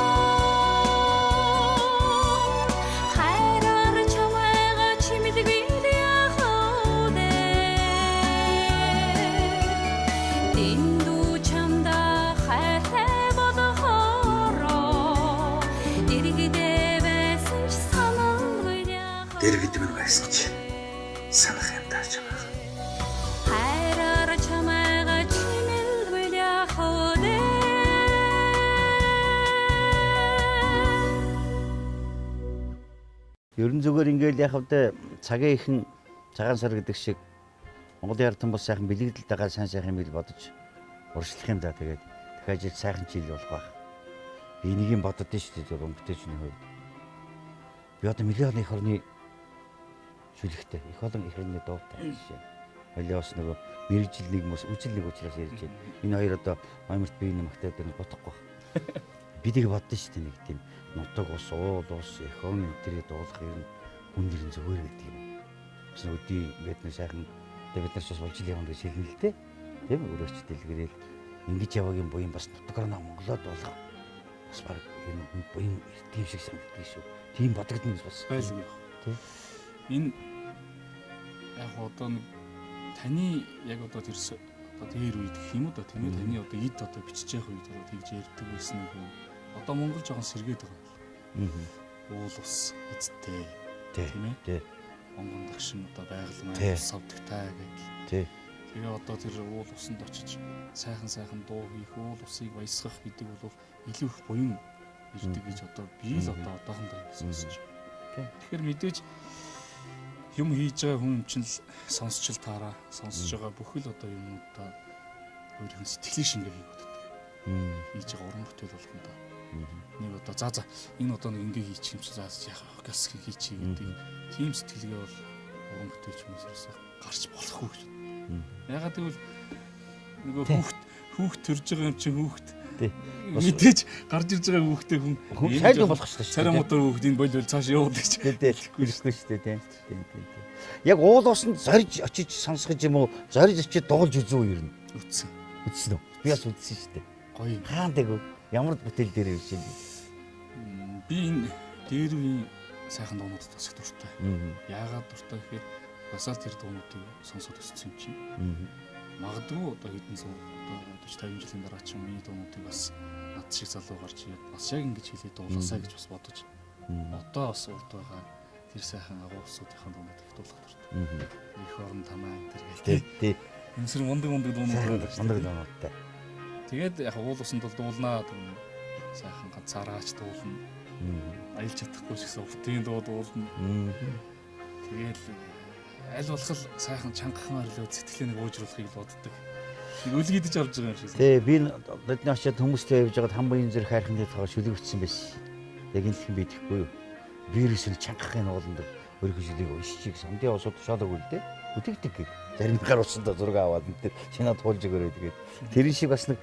хайраар чамайг чимэлгүй яхав вэ? Дэндүү чамдаа хайртай болохоро дэргэдээ байсан ч саналгүй яхав Дэргэд минь байсан ч санах юм даа чамайг. хайраар чамайг чимэлгүй яхав вэ? Ерөн зүгээр ингээл яг хавдаа цагийн ихэн цагаан сар гэдэг шиг Монголын ард түмэн бас сайхан бэлэгдэл дагаа сайн сайхан юм л бодож урьдчилах юм да. Тэгээд дахиад жил сайхан жил болох байх. Би нэг юм бодод нь шүү дээ уран бүтээлчний хувьд. Би одоо миллион их орны шүлэгтэй, их олон их орны дуутай жишээ. Хоёлаа бас нөгөө мэрэгжил нэг мөс үжил нэг учраас ярьж байна. Энэ хоёр одоо мамирт бие нэмэгтэй дээр нь бодохгүй байх. Би тийг боддоо шүү дээ нэг тийм нутаг ус, уул ус, эх орн энэ тэрийг дуулах юм хүн нэр нь зүгээр гэдэг юм. Бас өдий ингээд нэг сайхан тэгээ бид нар ч бас болж явна гэж хэлнэ л дээ. Тийм үү? Өрөөч дэлгэрэл ингэж яваагийн буян бас нутгаар нь Монголоо дуулах бас баг энэ буян эрт юм шиг санагддаг шүү. Тийм бодогдно гэж бас байлгүй яг. Тий. Энэ яг одоо нэг таны яг одоо тэр одоо дээр үед гэх юм уу да тийм ээ таны одоо эд одоо бичиж явах үед одоо тэгж ярьдаг байсан нэг юм. Одоо Монгол жоохон сэргээд байгаа юм. Уул ус эзтэй Тий. тийм ээ. Тий. Онгон дагшин одоо байгаль Тий. маань ус авдагтай гэдэг. Тий. Тэгээ одоо тэр уул усанд очиж сайхан сайхан дуу хийх, уул усыг баясгах гэдэг бол илүү их буян ирдэг гэж одоо би л одоо одоохондоо ингэ сонсож байна. Тэгэхээр мэдээж юм хийж байгаа хүн чинь л сонсч л таараа, сонсож байгаа бүхэл одоо юмнуудаа өөрийнх нь сэтгэлийн шингээ хийх боддог. Хийж байгаа уран бүтээл болгондоо. Нэг одоо за за энэ одоо нэг ингэ хийчих юм чи за яах вэ гас хийчих гэдэг тийм сэтгэлгээ бол уран бүтээлч хүмүүсээс гарч болохгүй гэж. Ягаад гэвэл нөгөө хүүхд төрж байгаа юм чинь хүүхд Тий. мэдээж гарч ирж байгаа хүүхдээ хүн Хүн энэ сайд жоохон болох хэрэгтэй шүү дээ, Царай тий. муутай хүүхд энэ болвол цааш яваад гэж. Тий, тий. Хэлэхгүй шүү дээ, тий. Тий, тий, тий. Яг уул усанд зорж очиж сонсгож юм уу? Зорж очиж дуулж үзв үү ер нь? Үтсэн. Үзсэн үү? Би бас үзсэн шүү дээ. Гоё юм. Хаан дэг ямар бүтээл дээр юм шиг. Би энэ дээр үеийн сайхан дуунуудад бас их дуртай. Яагаад дуртай гэхээр бас л тэр дуунуудыг сонсоод өссөн юм чинь. Магадгүй одоо хэдэн сум одоо 40 50 жилийн дараа ч юм миний дуунуудыг бас над шиг залуу гарч ирээд бас яг ингэж хэлээд дууласаа гэж бас бодож одоо бас урд байгаа тэр сайхан агуу усуудынхаа дуунуудыг их дуулах дуртай. Их орон тамаа энэ төр гэл Тий, тий. Энэсэр мундаг мундаг дуунууд Сайхан байдаг шүү мундаг дээ. дуунуудтай. Тэгээд яг уул усанд бол дуулнаа. Сайхан ганцаараач дуулна. Аялж чадахгүй ч гэсэн уртын дуу дуулна. Тэгээл аль болох л сайхан чангахмаар л сэтгэлээ нэг уужруулахыг л боддог. Нэг өлгийдэж авч байгаа юм шиг. Тий, би бидний очиад хүмүүстэй явж байгаад хамбын зэрэг хайрхан дээр тоогоо шүлэг өгсөн байсан. Яг энэ л юм бидэхгүй юу? Вирус нь чангахын ууланд өөрийнхөө шүлгийг уншчих. Самдын усууд шоолог үл дээ. Үтгдэг гэх. Зарим гар усанд зураг аваад энэ төр чинаа туулж өгөөрэй тэгээд. Тэрэн шиг бас нэг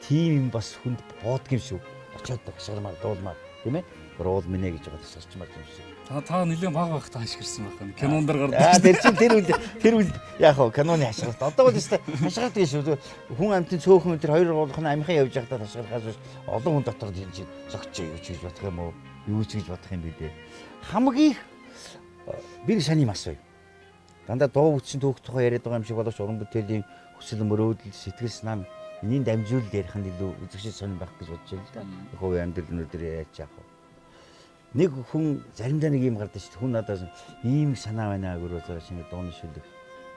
тийм юм бас хүнд боодг юм шүү. Очиод хашгирмаар дуулмаар тийм ээ. Уул минь гэж байгаа тасарчмаар юм шиг. Та нэлээд баг багт хашгирсан байх нь. Кинон дээр гардаг. Аа тэр чинь тэр үл яг хоо киноны хашгиралт. Одоо бол өстой хашгиралт гэж шүү. Хүн амьтан цөөхөн тэр хоёр гурван нь амихын явж байхдаа хашгирахаас биш олон хүн дотор тийм чинь зогчээ юу ч гэж бодох юм уу? Юу ч гэж бодох юм бэ дээ. Хамгийн их би нэг саний мас байв. Дандаа дуу бүтсэн түүх тухай яриад байгаа юм шиг боловч уран бүтээлийн хүсэл мөрөөдөл, сэтгэл санаа энийн дамжуулалт ярих нь илүү үзэгчид сонир байх гэж бодож байна л да. Хувийн амьдрал өнөөдөр яаж яах вэ? Нэг хүн заримдаа нэг юм гардаг шүү дээ. Хүн надаас ийм санаа байна гөрөө зураа шинэ дууны шүлэг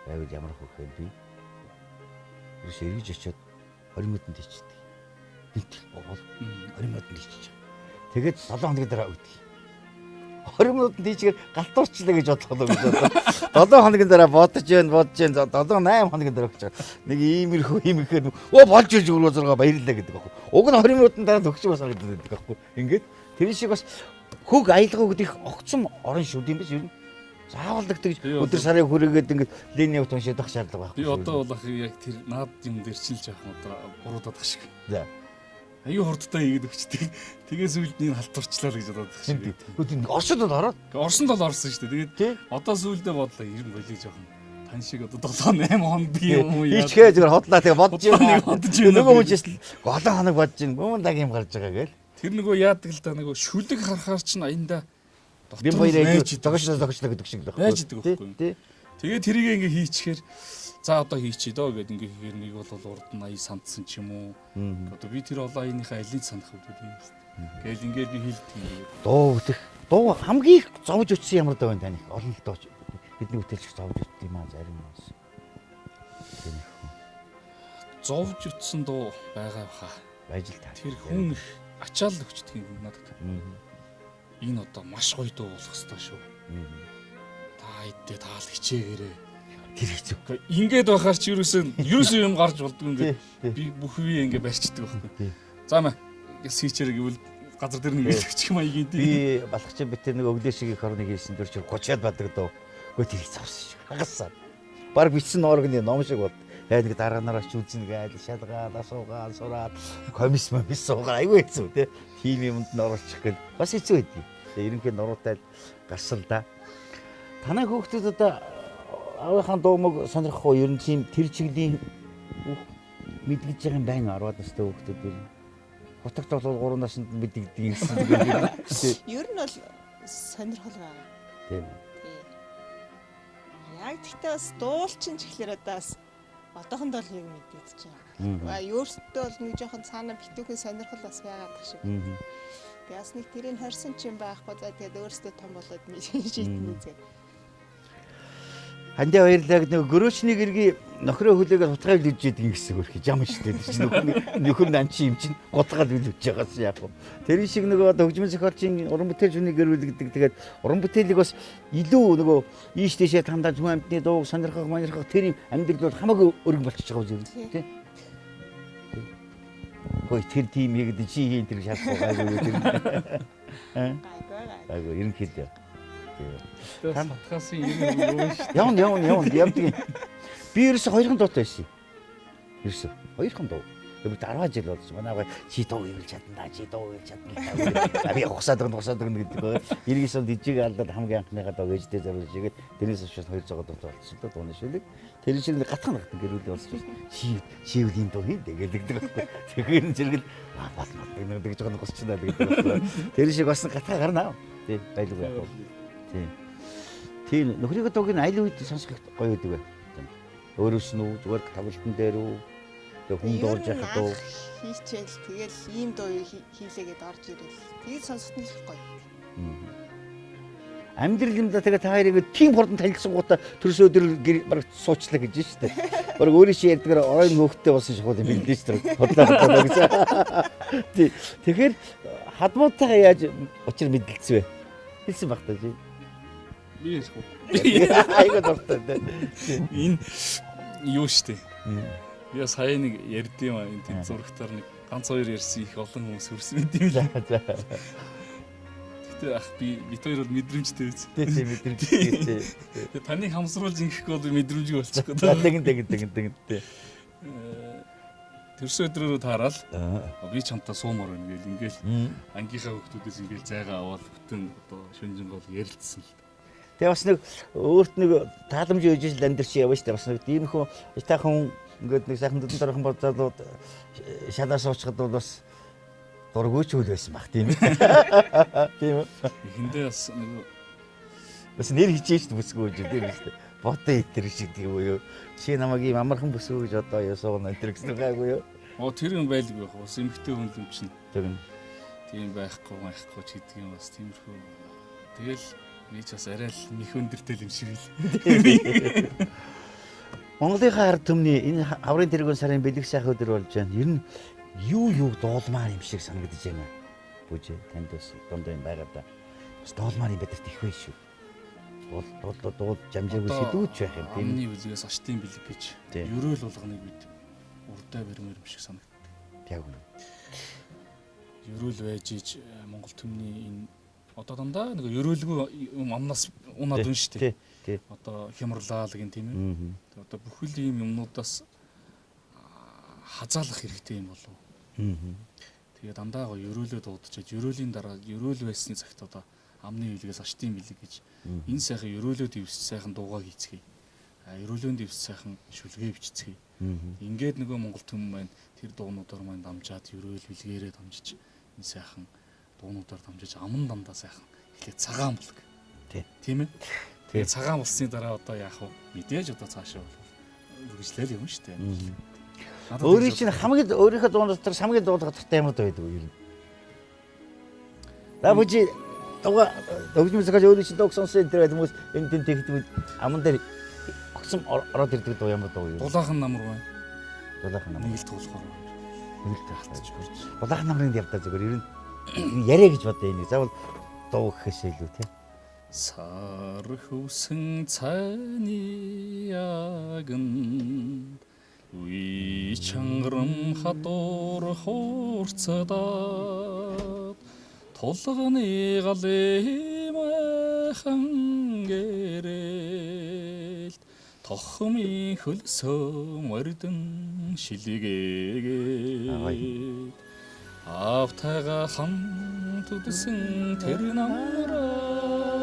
байвал ямар хөх юм би. Ерөөс эргэж очиод 20 мөдөнд ичдэг. Бэлтгэл боол 20 мөдөнд ичиж. Тэгээд 7 хоногийн дараа өгдөг. 20 минутанд тийчгээр галтуурчлаа гэж бодлоо гэж бодлоо. 7 хоногийн дараа бодож जैन 7 8 хоногийн дараа өгч байгаа. Нэг иймэрхүү юм ихээр өө болж ирж өргөө зургаа баярлалаа гэдэг байхгүй. Уг нь 20 минутын дараа төгсчих бас санагдаад байдаг байхгүй. Ингээд тэр шиг бас хөг аялгаа гэдэг их огцом орон шүү дээ юм биш ер нь. Заавал нэг тэгж өдөр сарын хүрээгээд ингээд линий явт уншаад байх шаардлага байхгүй. Би одоо бол яг тэр наад юм дээр чинь л жоохон одоо буруудаад байх шиг. За. Аюу хурдтай хийгээд өгчдөг. Тэгээ сүүлд нэг халтурчлаа л гэж бодоод байх шиг. Гэхдээ Оросд бол ороод. Орсонд бол орсон шүү дээ. Тэгээд одоо сүүлдээ бодлоо ер нь болиг жоохон. Тань шиг одоо 7 8 хоног би юм уу яа. Хийчгээ зүгээр хотлаа тэгээ бодож юм. Бодож юм. Нөгөө хүн чинь 7 хоног бодож юм. Бүүн даг юм гарч байгаа гээл. Тэр нөгөө яадаг л да нөгөө шүлэг харахаар чинь аяндаа дотор байж догшлоо гэдэг шиг л байхгүй. Байж идэг байхгүй. Тэгээд тэрийг ингээ хийчихээр за одоо хийчихье дөө гэд ингээ хийхээр нэг бол урд нь ая сандсан ч юм уу. Одоо би тэр олон аяныхаа алийг санах үү гэдэг юм. Гээл ингээ би хийлдэг юм. Дуу бүтэх. Дуу хамгийн их зовж өтсөн ямар дуу вэ таних? Олон л дуу. Бидний бүтээлч зовж өтдөг юм аа зарим нь. Зовж өтсөн дуу байгаа хаа. Байж л та. Тэр хүн их ачаал өгчдөг юм надад. Энэ одоо маш гоё дуу болох ёстой шүү. Та хэддээ таал хичээгээрээ. Тэр хэцүү. Ингээд байхаар чи ерөөсөө юм гарч болдгоо ингээд би бүх үе ингээд барьчдаг байхгүй. За мэ яс хийчээрэй гэвэл газар дээр нэг илэрчих юм аягийн тий. Би балхч би тэр нэг өглөө шиг их орныг хийсэн тэр чи 30-аад бадаг дөө. Үгүй тэр хэцүү шүү. Хагасаа. Бараг бичсэн нооргны ном шиг бод. Яг нэг дараа нараа ч үзнэ гээл шалгаад асуугаад сураад комисс момис суугаа айгүй хэцүү тий. Тим юмд нь оруулчих гэл бас хэцүү байдгийг. Тэгээ ерөнхий нуруутай гарсан л да. Танай хүүхдүүд одоо аавынхаа дуу мөг сонирхох уу? Ер нь тийм тэр чиглийн бүх мэдгэж байгаа юм байна 10 настай хүүхдүүд ер нь. Хутагт бол 3 наснд мэдэгдэг гэсэн үг. Ер нь бол сонирхол байгаа. Тийм. Яг тэгтээ бас дуулчин ч гэхлээр одоо бас одоохондоо л яг мэдэгдэж байгаа. Өөртөө бол нэг жоохон цаана битүүхэн сонирхол бас байгаад тах шиг. Тэгээ бас нэг тэрийг хорсон ч юм байхгүй. За тэгээд өөртөө том болоод шийднэ зэ. Хандаа баярлалаа нэг гөрөөчний гэргий нөхрөө хүлээгээд хутгааг лүжж идэг гэсэн үг хий жам шүү дээ. Нөхөр нь анчин юм чинь гутгаад лүжж байгаас яах вэ? Тэр шиг нөгөө одоо хөгжмөн зохиолчийн уран бүтээлч хүний гэр бүл гэдэг тэгээд уран бүтээлийг бас илүү нөгөө ийш тийшээ тандаа хүн амьтны дууг сонирхох манирхох тэр юм амьдрал бол хамаагүй өргөн болчихж байгаа юм тий. Хөөе тэр тийм хийгээд чи хийн тэр шалахгүй гайгүй тэр. Гайгүй ерөнхийдөө. Сатхаас юм юу шүү. Явна явдаг. Би ерөөсө хоёрхан дуутай байсан. Ерөөсө хоёрхан дуу. Би 10 жил болсон. Манай гай чи дуу хийвэл чадна, чи дуу хийвэл чадна. Би ухсаад өгнө гэдэг. 99 онд дижиг алдаад хамгийн анхныхаа дуу ээждээ зориулж игээд тэрнээс хойш 200 дуутай болсон л дууны шүлэг. Тэр шиг гатхан гатхан гэрүүлээ болсон. Чи үл ийм дуу хийдэ гэдэг байхгүй. Тэгэхээр зэрэгэл болно нэг гэж байгаа госч наа гэдэг байхгүй. Тэр шиг бас гатхаа гарна. Тий байлгүй яах вэ? Тийм. Тийм нөхрийнхөө дууг нь аль үед сонсох гоё байдаг вэ? Өөрөөс нь үү зүгээр тоглолтын дээр үү? Тэгээ хүн дуулж яхад уу? Хийчихэл тэгэл ийм дуу хийлээгээд орж ирэл. Тэгээд сонсоход нь их гоё. Амьдрал юм да тэгээ та хоёрыг тийм хурдан танилцсангуудаа төрс өдөр бараг суучлаа гэж шүү дээ. Бараг өөрийн чинь ярьдгаар оройн хөөхтэй болсон шахуул юм билээ шүү дээ. Худлаа худлаа гэж. Тий. Тэгэхээр хадмуутайгаа яаж учир мэдлэлцвэ? Хэлсэн баг та чи. Би ярихгүй. Айгаа дуртай тий. Энэ юу штэ. Би сая нэг ярьд юм аа энэ тэд зурагтаар нэг ганц хоёр ярьсан их олон хүмүүс хөрсөн мэт юм лээ. За. Гэтэ ах би бит хоёр бол мэдрэмжтэй биз. Тий, тий мэдрэмжтэй тий. Тэгээ таныг хамсруулж ингэхгүй бол мэдрэмжгүй болчих гээд. Тэгэн тий. Төрсөн өдрөөрөө таарал би чамтай суумаар байна гээл ингээл ангийнхаа хүүхдүүдээс ингээл зайгаа аваад бүтэн одоо шүнжин гол ярилцсан л. Тэгээ бас нэг өөрт нэг тааламж өгж ижил амьдрч явна шүү дээ. Бас нэг иймэрхүү таахан ингээд нэг сайхан дүдэн дархан бодлоод шалаа суучхад бол бас дургүй ч үл байсан баг тийм ээ. Тийм үү. Эхэндээ бас нэг бас нэр хичээж бүсгүй гэж тийм үү. Бодоо итэр шиг тийм үү. Чи намайг ийм амархан бүсгүй гэж одоо юу сууна энэ гэсэн гайгүй юу. Оо тэр юм байлгүй яг бас эмгтэй хүн юм чинь. Тэгнь. Тийм байхгүй ч гэдэг юм бас тиймэрхүү. Тэгэл би ч бас арай л мэх өндөртэй юм шиг л. Монголынхаа ард түмний энэ аврын тэргүүн сарын бэлэг сайхан өдөр болж байна. Ер нь юу дуулмаар юм шиг санагдаж байна. Бүжээ танд бас дундаа юм байгаа да. Бас дуулмаар юм бидэрт их байх шүү. Дуул жамжаагүй сэдвүүч байх юм тийм. Амны бүлгээс аштын бэлэг гэж ерөөл болгоныг бид урдаа баримаар юм шиг санагддаг. Яг үнэ. Ерөөл байж иж Монгол түмний энэ одоо дандаа нэг ерөөлгүй юм амнаас унаад байна шүү дээ. Одоо хямрлаа л гин тийм ээ. Одоо бүхэл ийм юмнуудаас хазаалах хэрэгтэй юм болов. Тэгээ дандаа гоё ерөөлөө дуудчихад ерөөлийн дараа ерөөл байсны цагт одоо амны бэлгээс аштын бэлэг гэж энэ сайхан ерөөлөө дэвс сайхан дуугаа хийцгээе. А ерөөлөөнд дэвс сайхан шүлгээ бичцгээе. Ингээд нөгөө Монгол түмэн маань тэр дуунуудаар маань дамжаад ерөөл бэлгээрээ дамжиж энэ сайхан дуунуудаар дамжиж аман дандаа сайхан эхлээд цагаан булаг. Тийм ээ. Тэгээ цагаан булсны дараа одоо яах вэ? Мэдээж одоо цаашаа бол үргэлжлээл юм шүү дээ. Өөрийн чинь хамгийн өөрийнхөө дуун дотор хамгийн дуулах дуртай ямар дуу байдаг вэ ер нь? За бүжи дуга хөгжмөн зохиолч өөрийн чинь дууг сонсон энэ төр хүмүүс энэ тэн тэгдэг аман дээр огцом ороод ирдэг дуу ямар дуу юу? Дулаахан намар байна. Дулаахан намар. Нэг л туулахаар байна. Нэг л туулж хурж. Дулаахан намрын явдаа зүгээр ер нь яриа гэж бодъё энийг. Заавал дуу гэхээсээ илүү тий. Сар хөвсөн цайны яганд үе чангарам хадуур хуурцдаад тулганы галын майхан гэрэлт тохмын хөлсөө мордон шилгээгээд автайга хамт үдсэн тэр намраа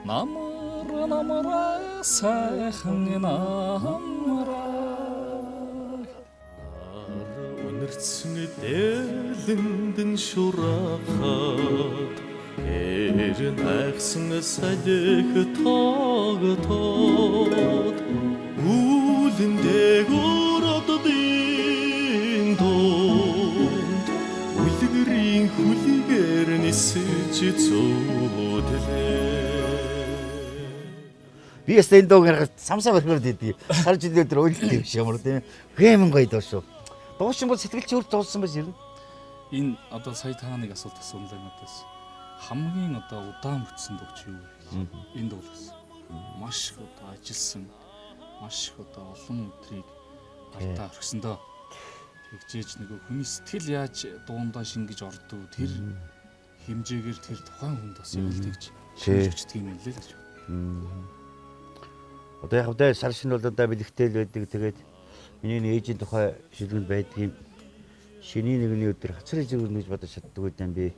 намар намраа сайхан намраа Үнэрцэн дээлэндэн шурахад эр найхсан салхи тогтоод үүлэн дээгүүр оддын дунд үлгэрийн хүлгээр нисэж зүүдлээ. Би яста энэ дууг харахад самсаа барьмаар дийдэг. Сар жилийн өдөр уйлт юм шиг ямар тийм. Хэмэн гоё дуу шүү. Дуучин бол сэтгэлч өөр дуулсан байсан юм. Энэ одоо сая та нэг асуулт асуунлаа надаас. Хамгийн одоо удаан бүтсэн дуу чи юу вэ? Энэ дуу гэсэн. Маш их одоо ажилласан, маш их одоо олон өдрийг гартаа орхисон доо. Тэгжээж нөгөө хүний сэтгэл яаж дуундаа шингэж ордог тэр хэмжээгээр тэр тухайн хүнд бас яг л тэгж шингэж өчдөг юм лээ л гэж. Одоо яг хөдөө сар шинэ бол одоо бэлэгтэй л байдаг. Тэгээд миний ээжийн тухай шилгэл байдгийг шинийн нэгний өдөр хацар ижиг өрнөж бодож чаддгүй юм би.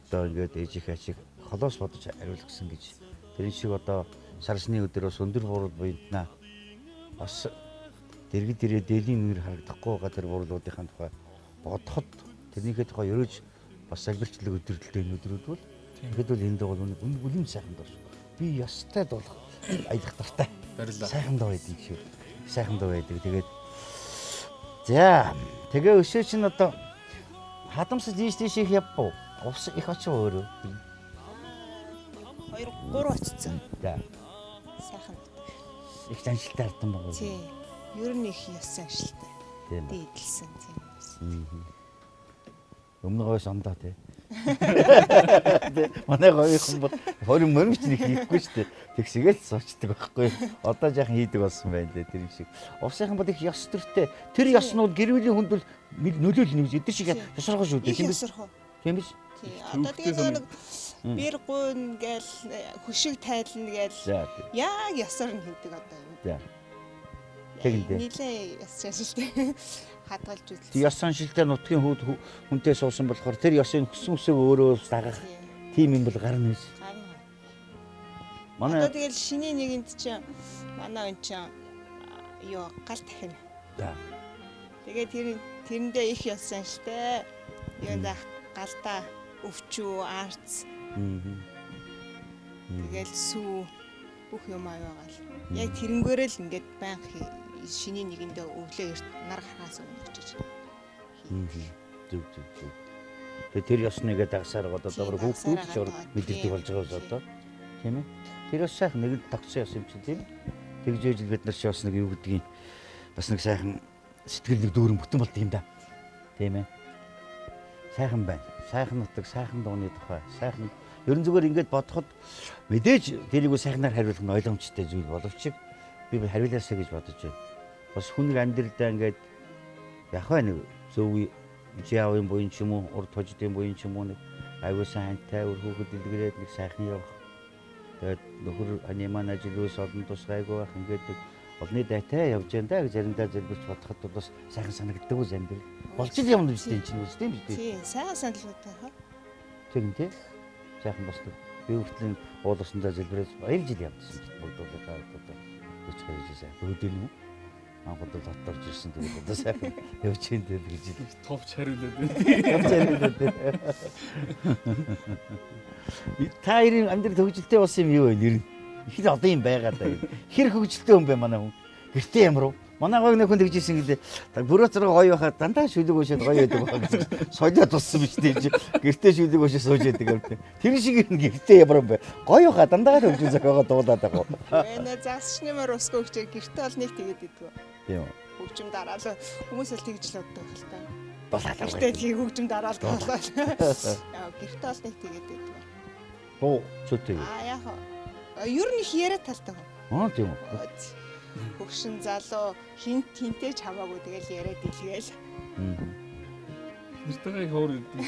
Одоо ингээд ээжийнхээ ачиг холоос бодож хариулсан гэж. Тэрэн шиг одоо сар шинийн өдөр бас өндөр буурал буянтнаа. Бас дэргэд дэрээ дээлийн нүр харагдахгүй байгаа тэр буурлуудынхаа тухай бодоход тэрнийхээ тухай ерөөж бас залбирчлаг өдөрлөлтэй энэ өдрүүд бол тэгэхэд бол энэ дуу бол үнэн сайхан дуу шүү. Би ёстой дуулах аялах дуртай. Баярлалаа. Сайхан дуу байдаг шүү. Сайхан дуу байдаг. Тэгээд за тэгээ өсөө чинь одоо хадамсаж ийш тийш их явбав. Увс их очив өөрөө. 2 3 очсон. За. Сайхан. Их заншилтай ардан байгаа. Тий. Ер нь их ёс заншилтай. Тийм. Дээдлсэн тийм. Өмнө гойс ондоо тий. Манай гоёхон бол хорин мөрөмч нэг хийхгүй шүү дээ. Тэгсгээл суучдаг байхгүй. Одоо жаахан хийдэг болсон байна лээ тэр юм шиг. Увсынхан бол их ёс төртэй. Тэр ёс нь бол гэр бүлийн хүнд бол нөлөөлнө гэж эдгээр шиг ёсорхоо шүү дээ. Тийм биш. Тийм биш. Одоо тэгээ нэг бэр гуйн гээл хөшиг тайлна гээл яг ёсоор нь хийдэг одоо юм. За. Тэгэндээ. Нилээ ёс заншилтай хадгалж үзлээ. Ёс заншилтай нутгийн хүүд хүнтэй суусан болохоор тэр ёсын хүссэн үсэг өөрөө дагах тийм юм бол гарна гэж. Гарна. Манай одоо тэгэл шиний нэгэнд чинь манай он чинь юу гал дахина. За. Тэгээ тэр тэрэндээ их ёс заншилтай. Юунд галдаа өвчүү, арц. Тэгэл сүү бүх юм аюугаал. Яг тэрнгээрээ л ингээд байнга шиний нэгэндээ өглөө эрт нар гарахаас өмнө очиж. Зүг зүг зүг. Тэгээ тэр ёсныгээ дагсаар одоо добор хүүхдүүд ч мэдэрдэг болж байгаа ус одоо. Тийм ээ. Тэр ёс сайхан нэг л тогтсон ёс юм чинь тийм. Тэгж ижил бид нар ч бас нэг юу гэдгийг бас нэг сайхан сэтгэл нэг дүүрэн бүтэн болд юм да. Тийм ээ. Сайхан байна. Сайхан нутаг, сайхан дууны тухай, сайхан ерөн зүгээр ингээд бодоход мэдээж тэрийг сайхнаар хариулах нь ойлгомжтой зүйл боловч би хариулаасаа гэж бодож байна. Бас хүн нэг амьдралдаа ингээд яг нэг зөв жаавын буян ч юм уу, урд хождын буян ч юм уу нэг аягүй сайн хантай үр хүүхэд дэлгэрээд нэг сайхан явах. Тэгээд нөхөр ханы маань ажил үйлс олон тусгайгүй байх ингээд нэг олны дайтай явж байна да гэж заримдаа залбирч бодоход бас сайхан санагддаг үз амьдрал. Болж ил юм биз дээ чинь үз тийм биз дээ. Тийм, сайхан санагддаг хаа. Тийм тий. Сайхан босдог. Би хүртэл уул усандаа залбираад баяр жил явдсан чинь бүгд одоо өч гарч ирсэн. Өөдөө юм уу? Анх удаа дотор орж ирсэн тэгээд одоо сайхан явж ийн тэгэл гэж товч хариулаад байна. Товч хариулаад байна. Та хоёрын амьдрал хөгжилтэй болсон юм юу вэ нэр нь? Их л одоо юм байгаа даа. Хэр хөгжилтэй хүн бэ манай хүн? Гэртээ ямар уу? Манай гойг нөхөн тэгж ирсэн гэдэг. Бүрөө зураг гоё байхад дандаа шүлэг уушаад гоё байдаг байгаа гэж солио туссан биз дээ. Гэртээ шүлэг уушаа сууж яадаг юм. Тэр шиг юм гэртээ ямар юм бэ? Гоё хаа дандаа л хөгжин зохиогоо дуулаад байгаа. Мэнэ засчны мөр усгүй гэж гэртээ бол нэг тэгээд идэггүй. Тийм үү. Хөгжим дараал хүмүүс л тэгж л боддог л та. Дуулаад. Гэртээ тийг хөгжим дараал дуулаад. Яа гэртээ бол нэг тэгээд идэггүй. Дуу цөтөө. Аа яах вэ? Ер нь их яриа талтай. Аа тийм үү. Хөгшин залуу хин хинтэй ч хамаагүй тэгэл яриад илгээл. Нэртэйгээ их хоор ирдэг.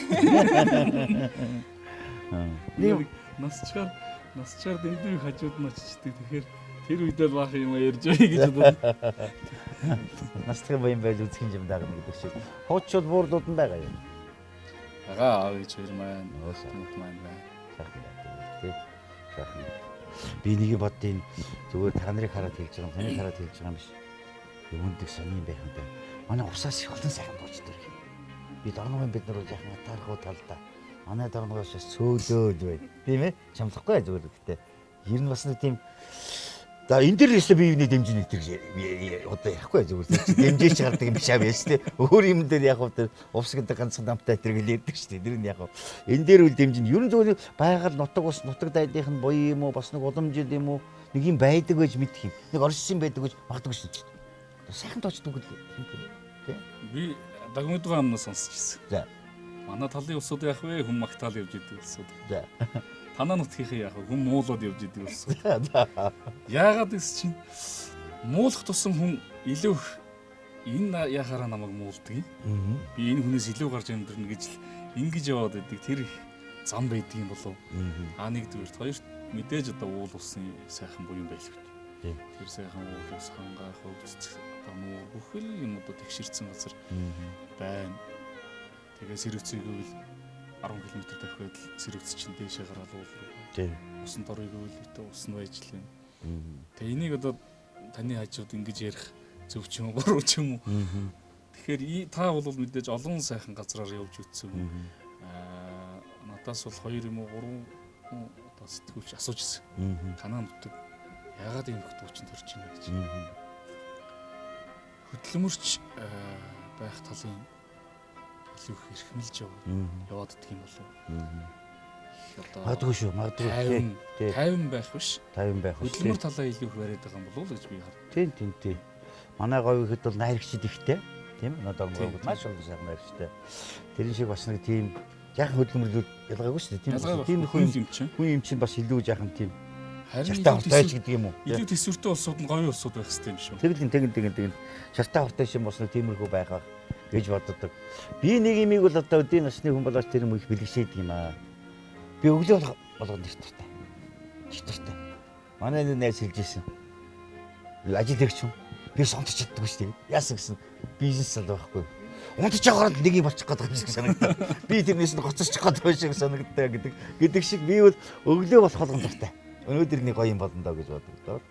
Нэг насчаар дэндүү их хажууд нь очичдаг. Тэгэхээр тэр үедээ л баах юм ярьж байя гэж бодод. Насдах юм байл үзэх юм дагна гэдэг шиг. Хууччул буурлууд нь байгаа юм. Байгаа аав ээж хоёр маань, хүүхд маань байна. Сайхан байдаг тий. Сайхан. Би нэг боддیں۔ Зүгээр та нарыг хараад хэлж байгаа юм, таныг хараад хэлж байгаа юм биш. Юунд их сони юм байх юм бэ? Манай усаас их олон сайхан дуучдаг юм. Би дорногын бид нар бол яхан атаархуу талдаа. Манай дорногоос бас цөөлөөл байна. Тийм ээ? Чамлахгүй зүгээр гэхдээ. Ер нь бас нэг тийм За энэ дэр өстө бие биенээ дэмжин нэг тэр одоо ярихгүй зүгээр дэмжээч гардаг юм биш аа яаж те өөр юм дээр яг хөө тэр увс гэдэг ганцхан дамтай тэр гэл ярьдаг шүү дээ тэр нь яг энэ дээр үл дэмжин ер нь зүгээр байгаль нутаг ус нутаг дайдынх нь буян юм уу бас нэг уламжил юм уу нэг юм байдаг байж мэдх юм нэг оршин байдаг гэж магадгүй шүү дээ сайхан тоочдөг л юм те би дагмидгаа амнаас сонсч ирсэн. За манай талын улсууд яах вэ хүн магтаал явж идэг улсууд. За танаа нутгийнхаа яах вэ? Хүн муулаад явж идэг болсон. Яагаад гэс чинь муулах тусам хүн илүү их энэ яхаараа намайг муулдаг юм. Би энэ хүнээс илүү гарч амьдрна гэж л ингэж яваад идэг. Тэр их зам байдаг юм болов. Аа нэгдүгээрт, хоёрт мэдээж одоо уул усны сайхан буян байлгүй. Тэр сайхан уул ус хангаа хөгжих одоо нуур бүхэл юм одоо тэгшэрсэн газар байна. Тэгээ сэрүүцийг үл 10 км тавхиад сэрүүц чинь дээшээ гараад уул руу. Тийм. Усанд орыг үл битээ ус нь байж лээ. Тэгээ энийг одоо таны хажууд ингэж ярих зөв ч юм уу буруу ч юм уу. Тэгэхээр та бол мэдээж олон сайхан газраар явж үтсэн. Аа надаас бол 2 юм уу 3 одоо сэтгүүлч асууж ирсэн. Танаа нутаг яагаад ийм их дуучин төрж байна гэж. Хөдөлмөрч байх талын илүү их эрхэмлж яваад идэх юм болов. Их одоо магадгүй шүү, магадгүй. 50 байх биш. 50 байх биш. Хөдөлмөр талаа илүү их бариад байгаа юм болов уу гэж би хард. Тийм, тийм, тийм. Манай говь ихэд бол найрагчид ихтэй. Тийм ээ. Надад говь маш олон сайхан найрагчтай. Тэрэн шиг бас нэг тийм жаахан хөдөлмөрлүүд ялгаагүй шүү дээ. Тийм тийм хүн юм чинь. Хүн юм чинь бас илүү жаахан тийм шартаа хортой ч гэдэг юм уу. Илүү төсвөртэй улсууд нь говийн улсууд байх хэрэгтэй юм шүү. Тэгэл тэгин тэгин тэгин шартаа хортой шин бас нэг тиймэрхүү байх байх гэж боддог. Би нэг юмыг бол одоо өдийн насны хүн болооч тэр юм их бэлгэшээдэг юм аа. Би өглөө болгоно их дуртай. Их дуртай. Манай нэг найз хэлж ирсэн. Ажил хийгч юм. Би сонтч чаддаггүй шүү дээ. Яасан гэсэн бизнес л байхгүй. Унтж байгаагаар л нэг юм болчих гээд байгаа юм шиг санагдав. Би тэрнээс нь гоцорчих гээд байгаа шиг санагддаг гэдэг. Гэдэг шиг би бол өглөө болох болгон дуртай. Өнөөдөр нэг гоё юм болно доо гэж боддог.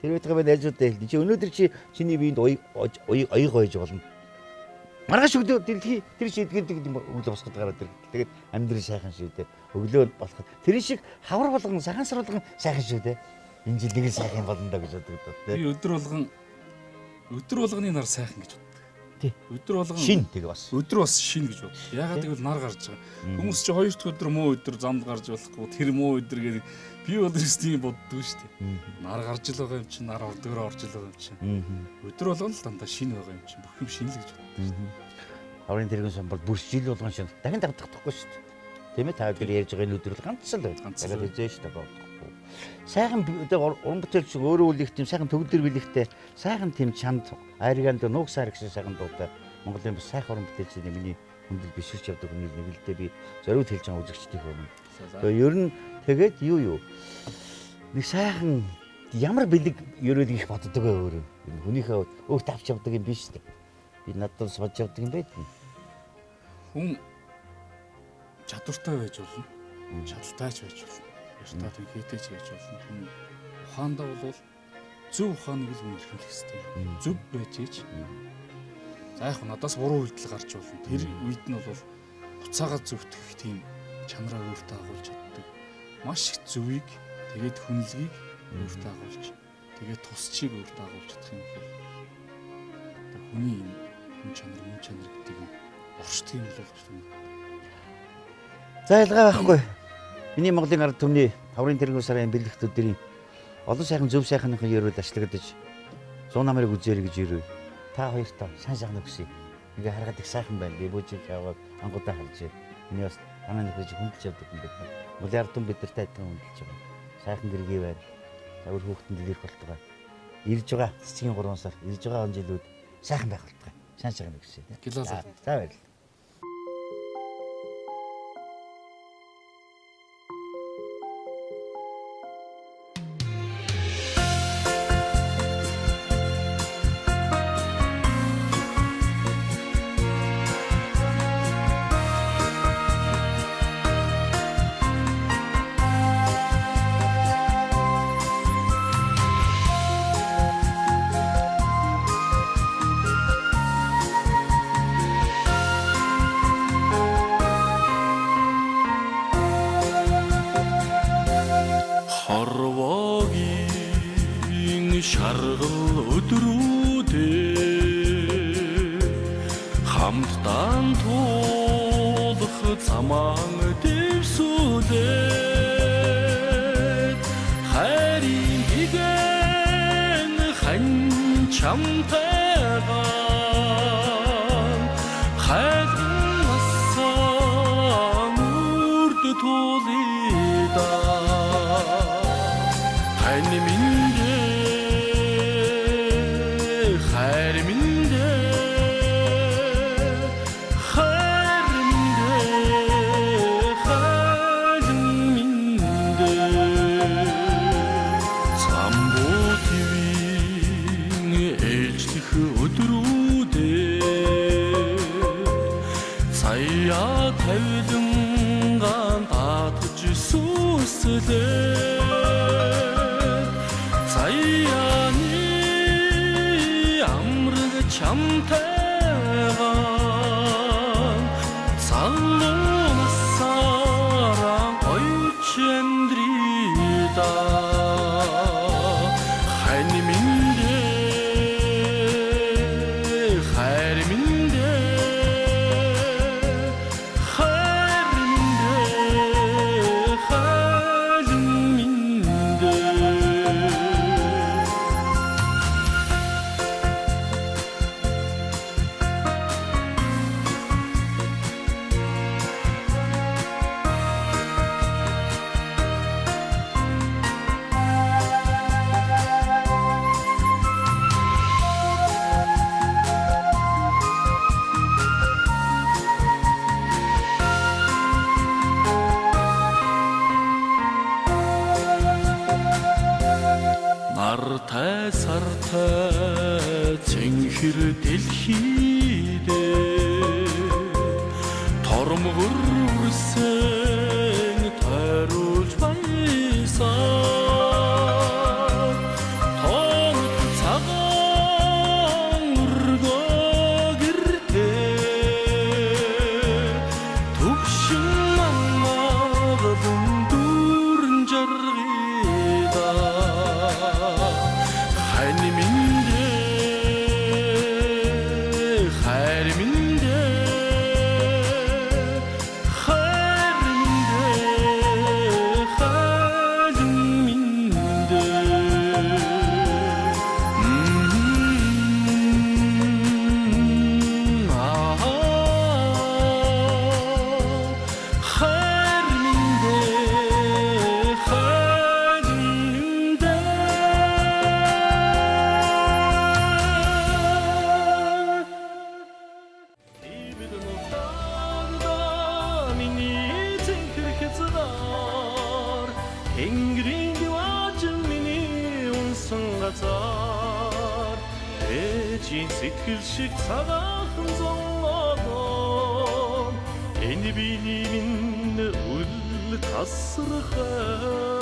Тэр үеийн би найзуудтай хэлнэ. Чи өнөөдөр чи чиний биед оёг гойж болно. Маргааш өглөө дэлхий тэр шийдгээд юм өглөө босгоод гараад ирдэг. Тэгээд амьдрал сайхан шүү дээ. Өглөө болоход тэр шиг хавар болгон цагаан сар болгон сайхан шүү дээ. Энэ жил нэг л сайхан болно доо гэж боддог. Би өдөр болгоны нар сайхан гэж боддог. Тий. Өдөр болгон шин тэг бас. Өдөр бас шин гэж боддог. Яагаад гэвэл нар гарч байгаа. Хүмүүс чи хоёр дахь өдөр муу өдөр замд гарч болохгүй тэр муу өдөр гэдэг би бол ерөөс тийм боддгоо шүү дээ. Нар гарч л байгаа юм чинь, нар ордгоор орж л байгаа юм чинь. Өдөр болгон л дандаа шин байгаа юм чинь. Бүх юм шин л гэж боддог шүү дээ. Хаврын тэргэн сан бол бүр жил болгон шин дахин дагдахгүй шүү дээ. Тийм ээ, та бүхэн ярьж байгаа энэ өдрөл ганц л байна. Ганц л Дахиад хизээж дагахгүй. Сайхан одоо уран бүтээлч өөрөө үлих тийм сайхан төгөлдөр билэгтэй сайхан тийм чанд айргаанд нууг сар гэсэн сайхан дуутай Монголын бас сайхан уран бүтээлчдийн миний хүндэл биширч явдаг хүний нэг л дээ би зориуд хэлж байгаа үзэгчдийн өмнө. Тэгээ ер нь тэгээд юу нэг сайхан ямар бэлэг ерөөлөг их боддог вэ өөрөө. Энэ хүнийхээ өөрт авч явдаг юм биш үү? Би надад бас бодж явдаг юм байт. Хүн чадвартай байж болно. Чадaltaй ч байж болно. Ярьтай тэнхээтэй ч байж болно. Хүн ухаандаа бол зөв ухааныг л хүн эрхэмлэх ёстой. Зөв байж ич. За яг надаас буруу үйлдэл гарч болно. Тэр үед нь бол буцаагаад зөвтгөх тийм чанараа өөртөө агуулж чаддаг. Маш их зөвийг тэгээд хүнлэгийг өөртөө агуулж тэгээд тусчийг өөртөө агуулж чадах юм бол одоо хүний юм хүн чанар, мөн чанар гэдэг юм оршдог юм бол гэж. За ялгаа байхгүй. Миний Монголын ард түмний хаврын тэргүүн сарын бэлэгт өдрийн олон сайхан зөв сайхныхан ерөөл ачлагдаж 100 намрыг үзээрэй гэж ирв. Та хоёртоо сайн сайхан хүсье. Ингээ харахад их сайхан байна. Би бүүжиг яваад ангуудаа харж байна. Миний бас танаа нөхөж хүндэлж явдаг юм байна. Монголын ард түмэн бидэртэй адилхан хүндэлж байгаа. Сайхан гэргий байна. За өөр хүүхдэн дэлгэрэх болтугай. Ирж байгаа цэцгийн 3 сар, ирж байгаа он жилүүд сайхан байх болтугай. Сайн сайхан хүсье. Гэлээ. За баярлалаа. Хорвогийн шаргал өдрүүдээ хамтдаа туулах замаан дэвсүүлээд хайрын гигэн хань чамтайгаан хайлан насаа үрд туулида. Тань минь дээ, хайр минь дээ, хайр минь дээ, хайлан минь дээ. Замбуу твийн ээлжлэх өдрүүдээ цаяа тавилангаан даатгаж сүслээ. Цаяаны амраг чамтайгаан залуу насаараа гоёч амьдрий да. Хань минь дээ, хайр минь дээ, хайр минь дээ, хайлан минь дээ. Нартай сартай цэнхэр дэлхийдээ тормгор үрсэн тойруулж байсан. Тоног цагаан өргөө гэртээ төвшин мангаглан дүүрэн жаргая да. Хань минь дээ, хайр минь дээ, Тэнгэрийн диваажин миний унсан газар ээжийн сэтгэл шиг цагаахан зонголон. Энэ биений минь үл тасархай.